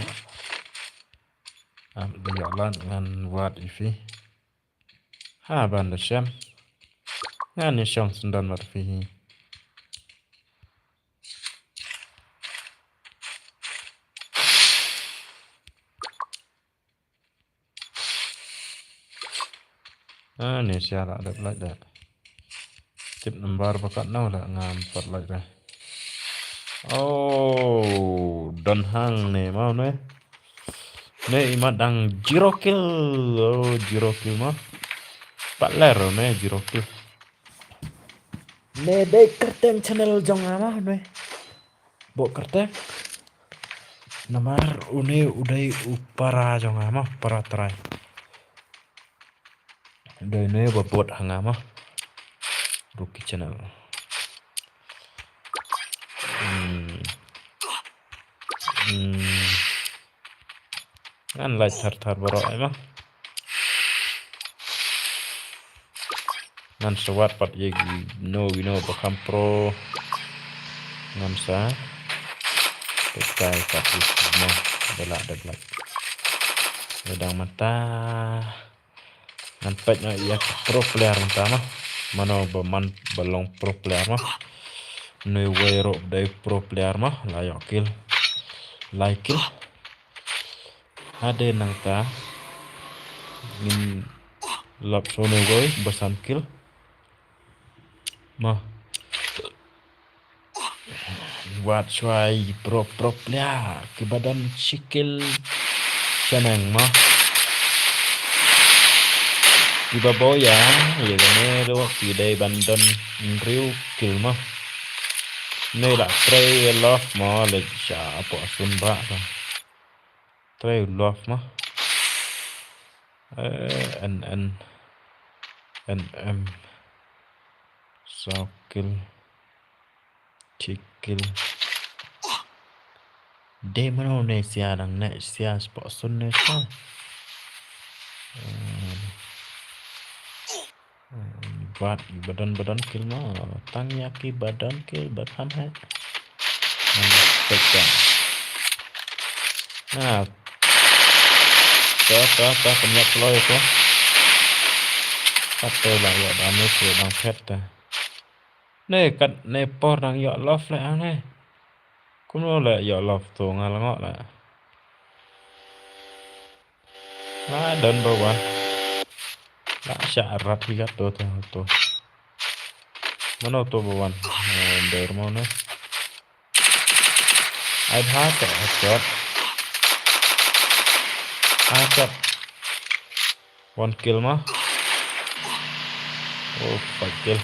Am, di yalan ngan wat ifi. Ha ban da shem. Ngan ni shong sendon mat fi hi. Ah, ni sia la dep lait da. Tip number ba kat nau la ngam pat lait da. Oh, don hang ne mau ne. Ne imat dang zero kill. Oh, zero kill ma. Pat ler ne zero kill. Ne dei kerteng channel jong ama ne. Bo kerteng. Namar une udei u para jong ama, para trai. Doi ne ba bot hanga ma. Rookie Channel. Hmm. Hmm. Ngan like thar thar baroh ai ma. Ngan sa wad pat ïa ki no ki no ba kham pro. Ngan sa. Tekai pat ïa ki no. Dei la dei la. Dang mynta. Ngan peit noh ïa ki pro player mynta ma. Mano ba man ba long pro player ma. Une uwei ruh dei pro player mo, la ïoh kill. Lai kill. Hadien nangta ngin lap shuwa une uwei ba san kill. Mo. Wat shuwa i pro pro player kiba don shi kill shaneng mo. Kiba bun ïa, ïa kane ruh ki dei ban don hynriew kill mo. Ne la trei lof mo, leit sha hapoh sun ba ka. Trei lof mo. Eh, en en en em. Saw kill. Shi kill. Dei mano ne sia dang ne sia spot sun ne sia. Hmm. Hmm, bad, ba don, ba don kill mo. Tang ïa kiba don kill ba kham heh. Hmm, pek ka. Ah. Ta, ta, ta, pynïap kloi ko. Kat te la ïoh damage, ïoh dang phet ta. Ne kat ne por dang ïoh lof le ang ne. Kumno le ïoh lof to nga la ngoh le. La don ba wan. La shah rat hi kat to to to. Mano to ba wan. Eh, der mo ne. Ai bha to shot. Ah, shot. One kill mo. Oh, five kill.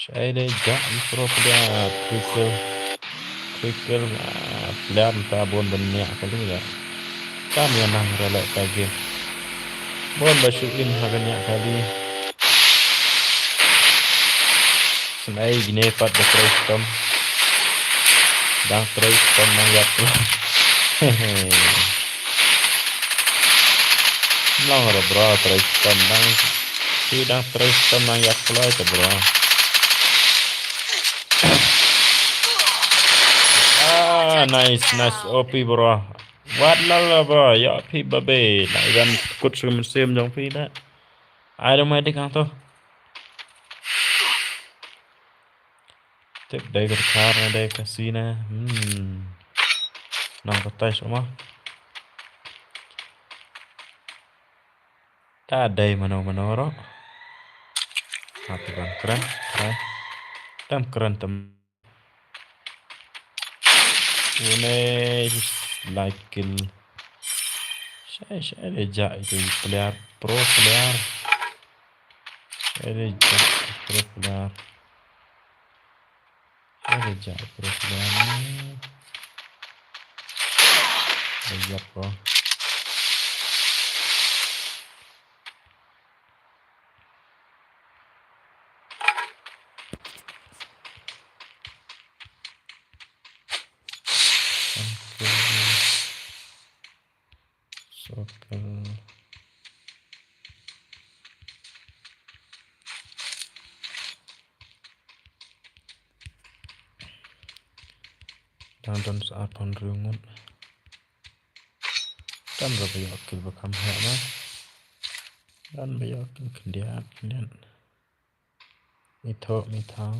Shai de ja i pro player, three kill. Three kill, ah, player ta bun ban niah kali ya. Kam ïa nang rel ka game. Bun ba shu in ha ka niah kali. Snai gine pat ba trei stom. Dang trei stom nang ïap. Long ro bro, trei stom nang. Phi dang trei stom nang ïap kloi te bro. Ah, nice, nice O P bro. Wat la la bro, ïa phi babe. Nang iban kut sum sim jong phi da. Ai dong mai dik hang to. Tip dei ka dkhar na dei ka sina. Hmm. Nang ka tai suma. Ta dei mano mano ro. Hati ban kren, kren. Tam kren tam. Une like kill. Shai shai de ja itu player, pro player. Shai de ja pro player. Ada jap terus dah ni. Ada jap ko. Circle. Dang don sa arphew hynriew ngut. Dang don ba ïoh kill ba kham heh na. Dang ba ïoh kill khyndiat khyndiat. Mi thoh mi thang.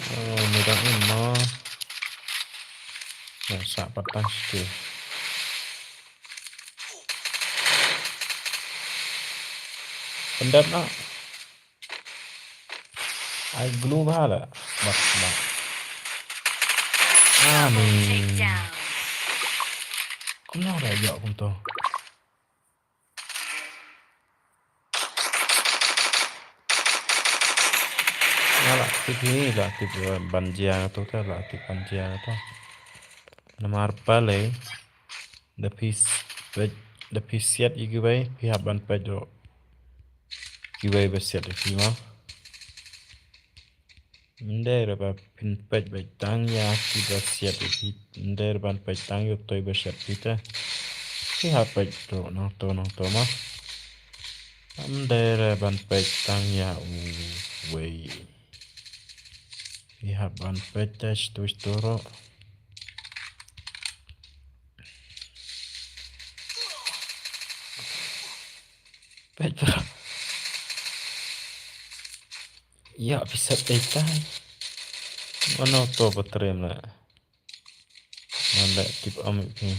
Oh, ni dang im mo. Nang sa patah sikit. Pendat nak. Ai glue bha la. Bak bak. Ani. Kumno la ïoh kumto. Nga la tip hi, la tip ban jia to ta, la tip ban jia to. Namar pale. Da phi peit, da phi siat ïa kiwei, phi hap ban peit ruh kiwei ba siat ïa phi mo. Ym dei re ba phin peit beit tang ïa kiba siat ïa phi, ym dei re ban peit tang ïa utei ba siat phi te. Phi hap peit ruh nangto nangto mo. Ym dei re ban peit tang ïa uwei. Phi hap ban peit te shtu shtu ruh. Peit bro. Ïa phi set dei tai. Mano to ba trem la. Ngan leh tip ym ïa phi.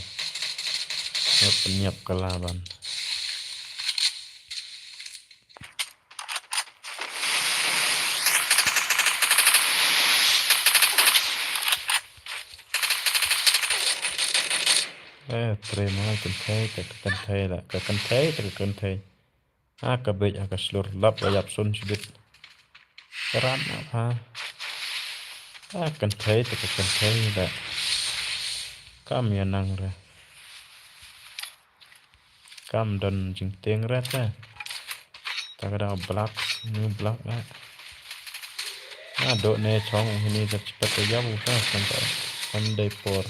Ïa pynïap ka la ban. Eh, trei ma kynthei, ka kynthei la, ka kynthei, ka kynthei. Ha ka beit ha ka shlur lap la ïap sun shibit. Karam na pha. Ha kynthei te ka kynthei da. Kam ïa nang re. Kam don jingtieng re te. Ta ka da blak, new blak eh. Ha do ne chong hini da chipat ïap u sa kan ta. Kan dei por.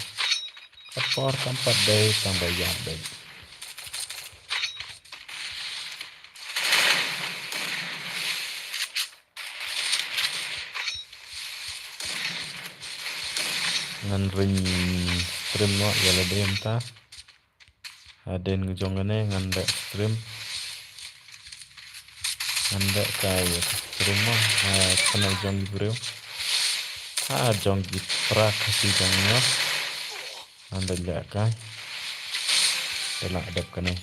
Ka por kam pat dei tang ba ïap dei. Ngan ring stream noh ïa lade mynta. Hadien jong kane ngan leh stream. Ngan leh ka ïa ka stream mo. Ha, kane jong i briew. Ha, jong i pra Khasi jong nga. Ngan leh ka. Te la dep kane.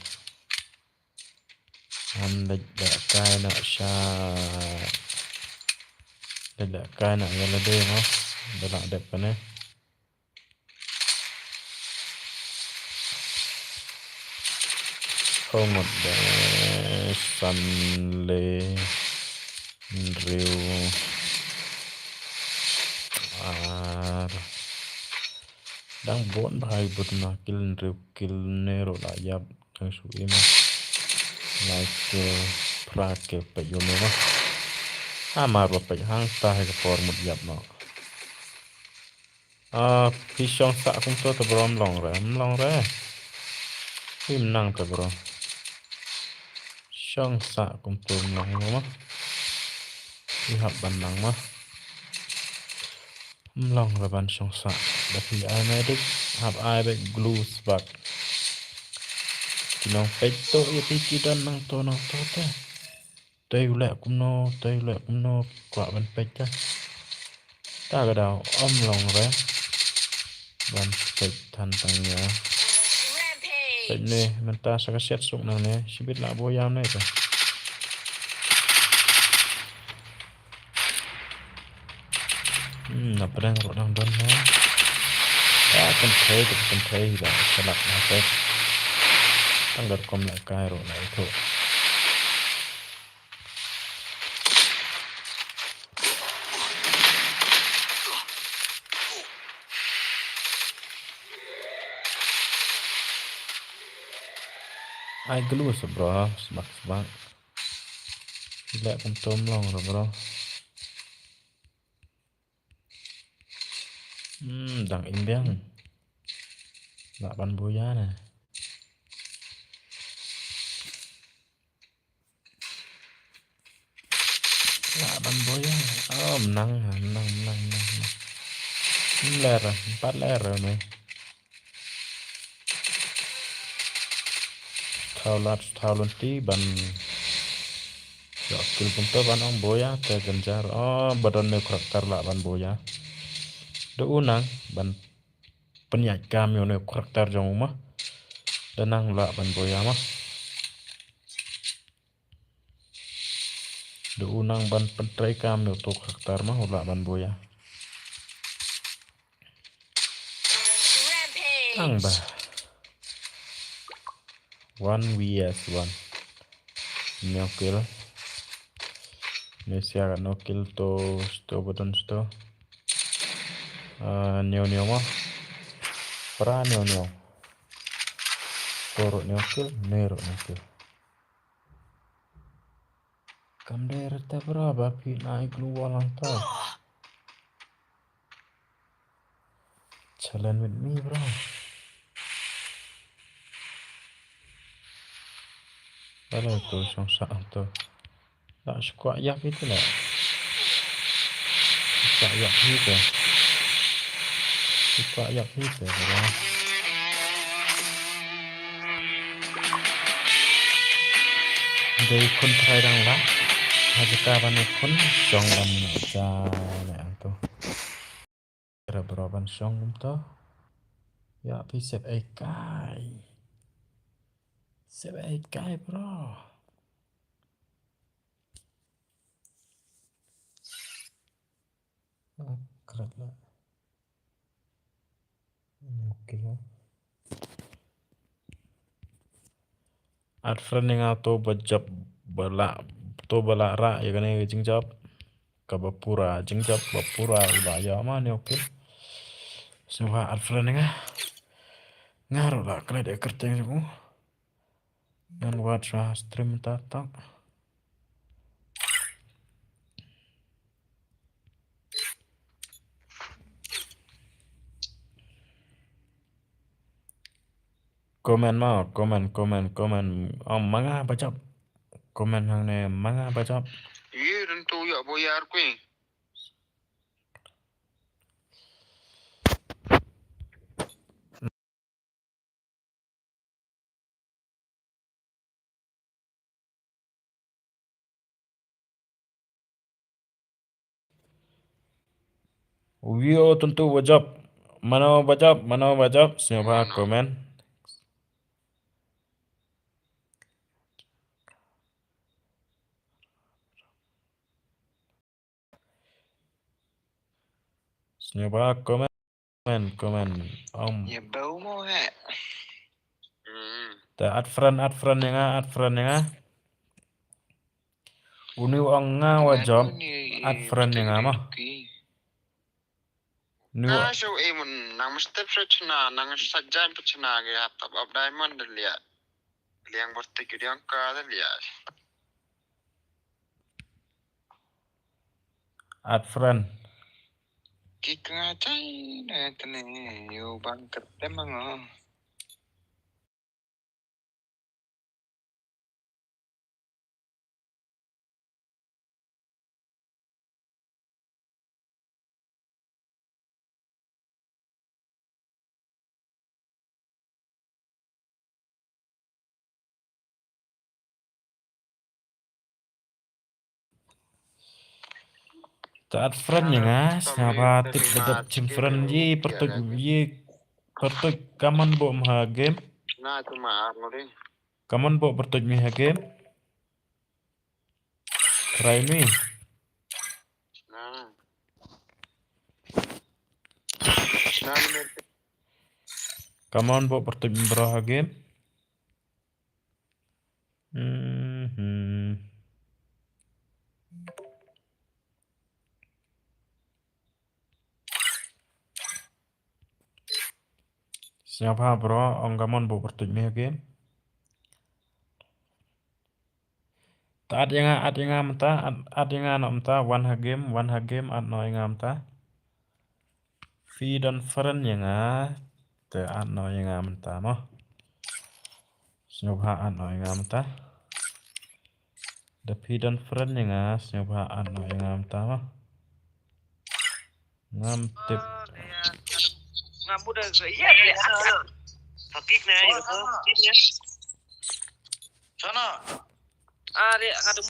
Ngan leh kai na sha. Leh kai na ïa lade mo. Te la dep kane. Ko ngot de san le hynriew ar. Dang bun bha i bun na kill hynriew kill ne ruh la ïap dang shu im. Like, eh, phra kill peit ïa une ma. Ha mar ba peit hangta ha ka por mut ïap noh. Ah, phi shong sah kumto te bro, ym long re, ym long re. Phi ym nang te bro. Shong sah kumto ym long mo ma. Phi hap ban nang ma. Ym long re ban shong sah. Da phi ai medic, hap ai beit glue spark. Ki nongpeit to ïa phi ki don nangto nangto te. Te u leh kumno, te u leh kumno, kwah ban peit te. Ta ka daw ym long re. Ban peit than tang ïa. Peit ne, mynta sa ka siat suk nangne, shibit la buh ïa ne te. Hmm, na pdeng ruh dang don ne. Ya, kynthei te kynthei ba, sa lap na peit. Tang ka rukom la kai ruh la ithuh. Ai glue sa bro, sbak sbak. Leh kumto ym long re bro. Hmm, dang im biang. Lah ban buh ïa ne. Lah ban buh ïa. Oh, mynta, mynta, mynta, mynta. Ym ler, ym pat ler ne. Thaw lad, thaw lynti ban. Ïoh kill kumto ban ong buh ïa te ganjar. Oh, ba don ne u karakter lah ban buh ïa. Da u nang ban pynïaid kam ïa une u karakter jong u ma. Da nang lah ban buh ïa ma. Da u nang ban pyntrei kam ïa uto u karakter ma u lah ban buh ïa. Tang ba. One V S one. Hynñiew kill. Hynñiew siar, hynñiew kill to, sto ba don sto. Ah, hynñiew hynñiew mo. Phra hynñiew hynñiew. To ruh hynñiew kill, ne ruh hynñiew kill. Kam dei re te bro, ba phi nai glue wall hangto. Challenge with me, bro. Balei to shong sah to. La shu kwah ïap ïa te la. Shu kwah ïap ïa te. Shu kwah ïap ïa te, bro. Dei khun trai dang la. Ha jaka ban ïa khun shong lam na ja ne ang tu. Kira bro ban shong lam tu. Ya pi sep ai kai. Sep ai kai bro. Ah, kret la. Okay. Add friend ïa nga to ba jop ba la to ba la rah ïa kane ka jingjop. Kaba pura jingjop ba pura u la ïa ma ne okay. Sngewbha add friend ïa nga. Nga ruh la klet ïa kyrteng jong u. Ngan wad sha stream ta tak. Comment ma, comment, comment, comment. Oh, ma nga ba jop. Comment hangne ma nga ba jop. Ye, tentu ya boyar kui. Wio tentu ba jop. Mano ba jop, mano ba jop, sngewbha comment. Sngewbha comment, comment. Om. Ye bau mo he. Hmm. Ta add friend, add friend ïa nga, add friend ïa nga. Uni u ong nga wa jop, add friend ïa nga ma. Uni u. Nga shu imun nang mesti pechna, nang sajan pechna ge hap tap up diamond de lia. Liang bertik diang ka de lia. Add friend. Ki kngachai na tene yo bang kertem ngo. Ta add friend ïa nga, sngewbha tip ba dep chim friend ïa, pertuit ïa, pertuit kaman bo ma ha game. Kaman bo pertuit mi ha game. Try mi. Come on, bo pertuit bro ha game. Mhm. Sngewbha bro, ong come on bo pertuit mi ha game. Ta add ïa nga, add ïa nga mynta, add, add ïa nga noh mynta, wan ha game, wan ha game, add noh ïa nga mynta. Phi don friend ïa nga, te add noh ïa nga mynta mo. Sngewbha add noh ïa nga mynta. Da phi don friend ïa nga, sngewbha add noh ïa nga mynta mo. Ngam tip. Ngam muda ke iya dia. Sakit ni, sakit ni. Sana. Ah, dia ngadu.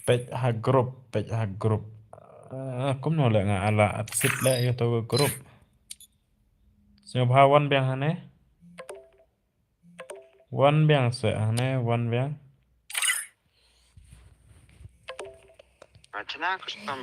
Peit ha group, peit ha group. Ah, kumno leh nga la accept leh ïa to group. Sngewbha wan biang hangne. Wan biang se hangne, wan biang. Achana custom.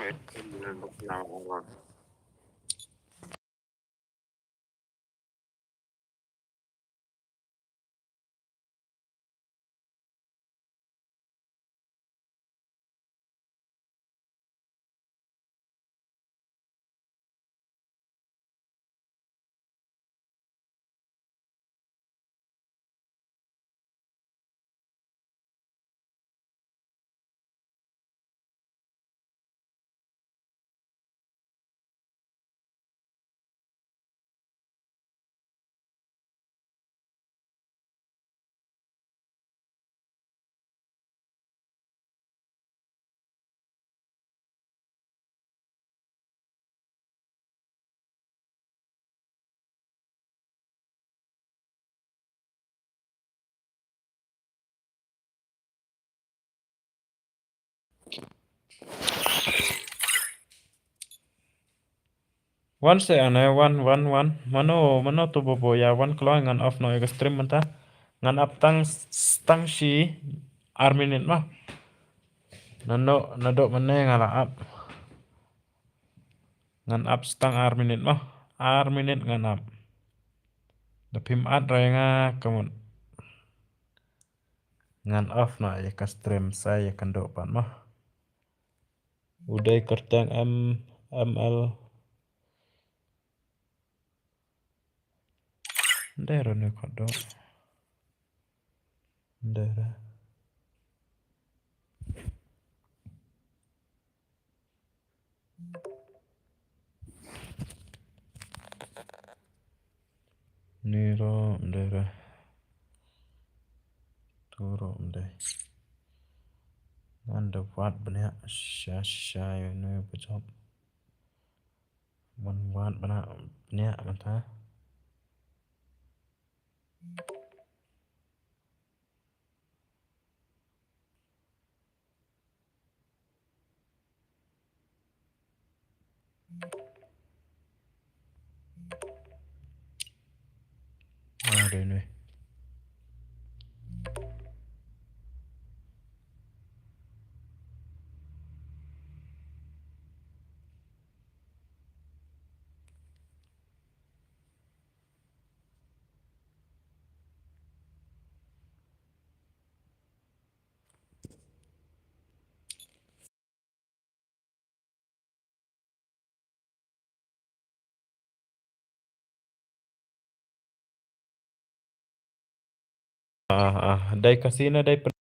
Wan se ane, wan, wan, wan. Mano, mano tu bobo ya wan kloi ngan off noh ïa ka stream mynta. Ngan ap tang, tang shi ar minit ma. Nano, nado mane nga la ap. Ngan ap tang ar minit ma. Ar minit ngan ap. Da phim at rai nga kamut. Ngan off noh ïa ka stream sa ïa ka ndo pan ma. Uday Kyrteng M, M L. Ndai ra ne kado. Ndai ra. Ni ro ndai ra. Tu ro ndai. Ngan da wat bniah sha sha ïa ne bajop. Wan wat bniah bniah mynta. Ah, dei ne. Ah, ah, dei ka sien dei pen-,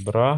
bra.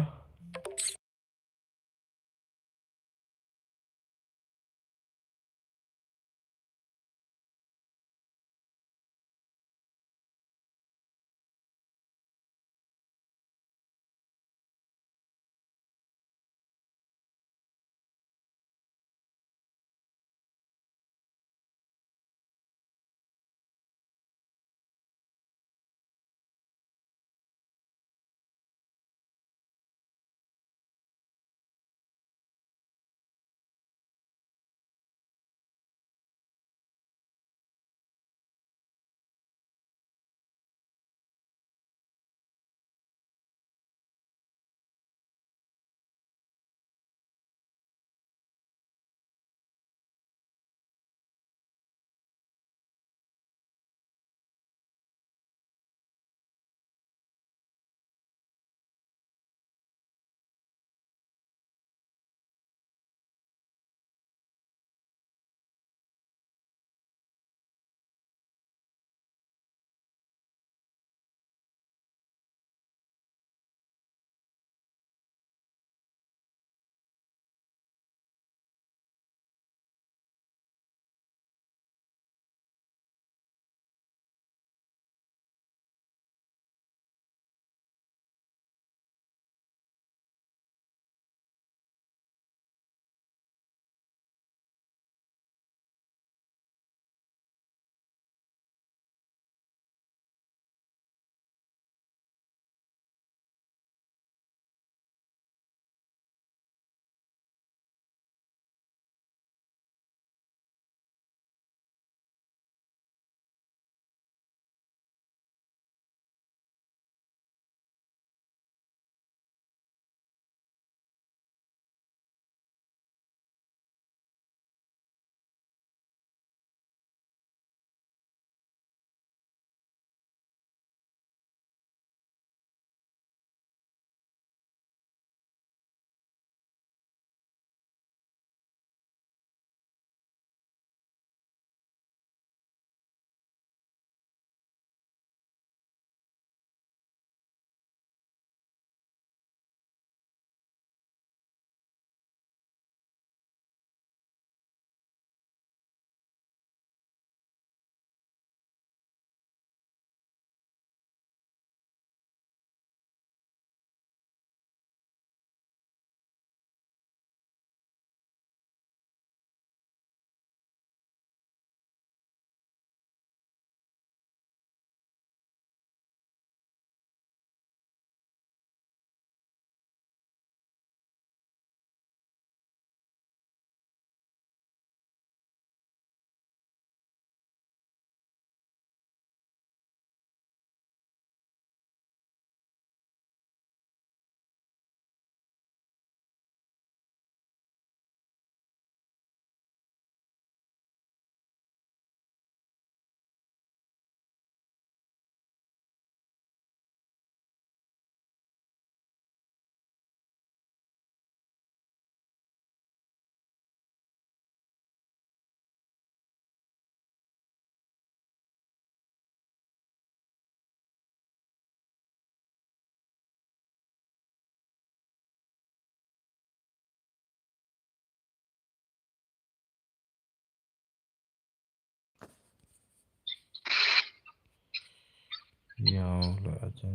Ïa, la aja.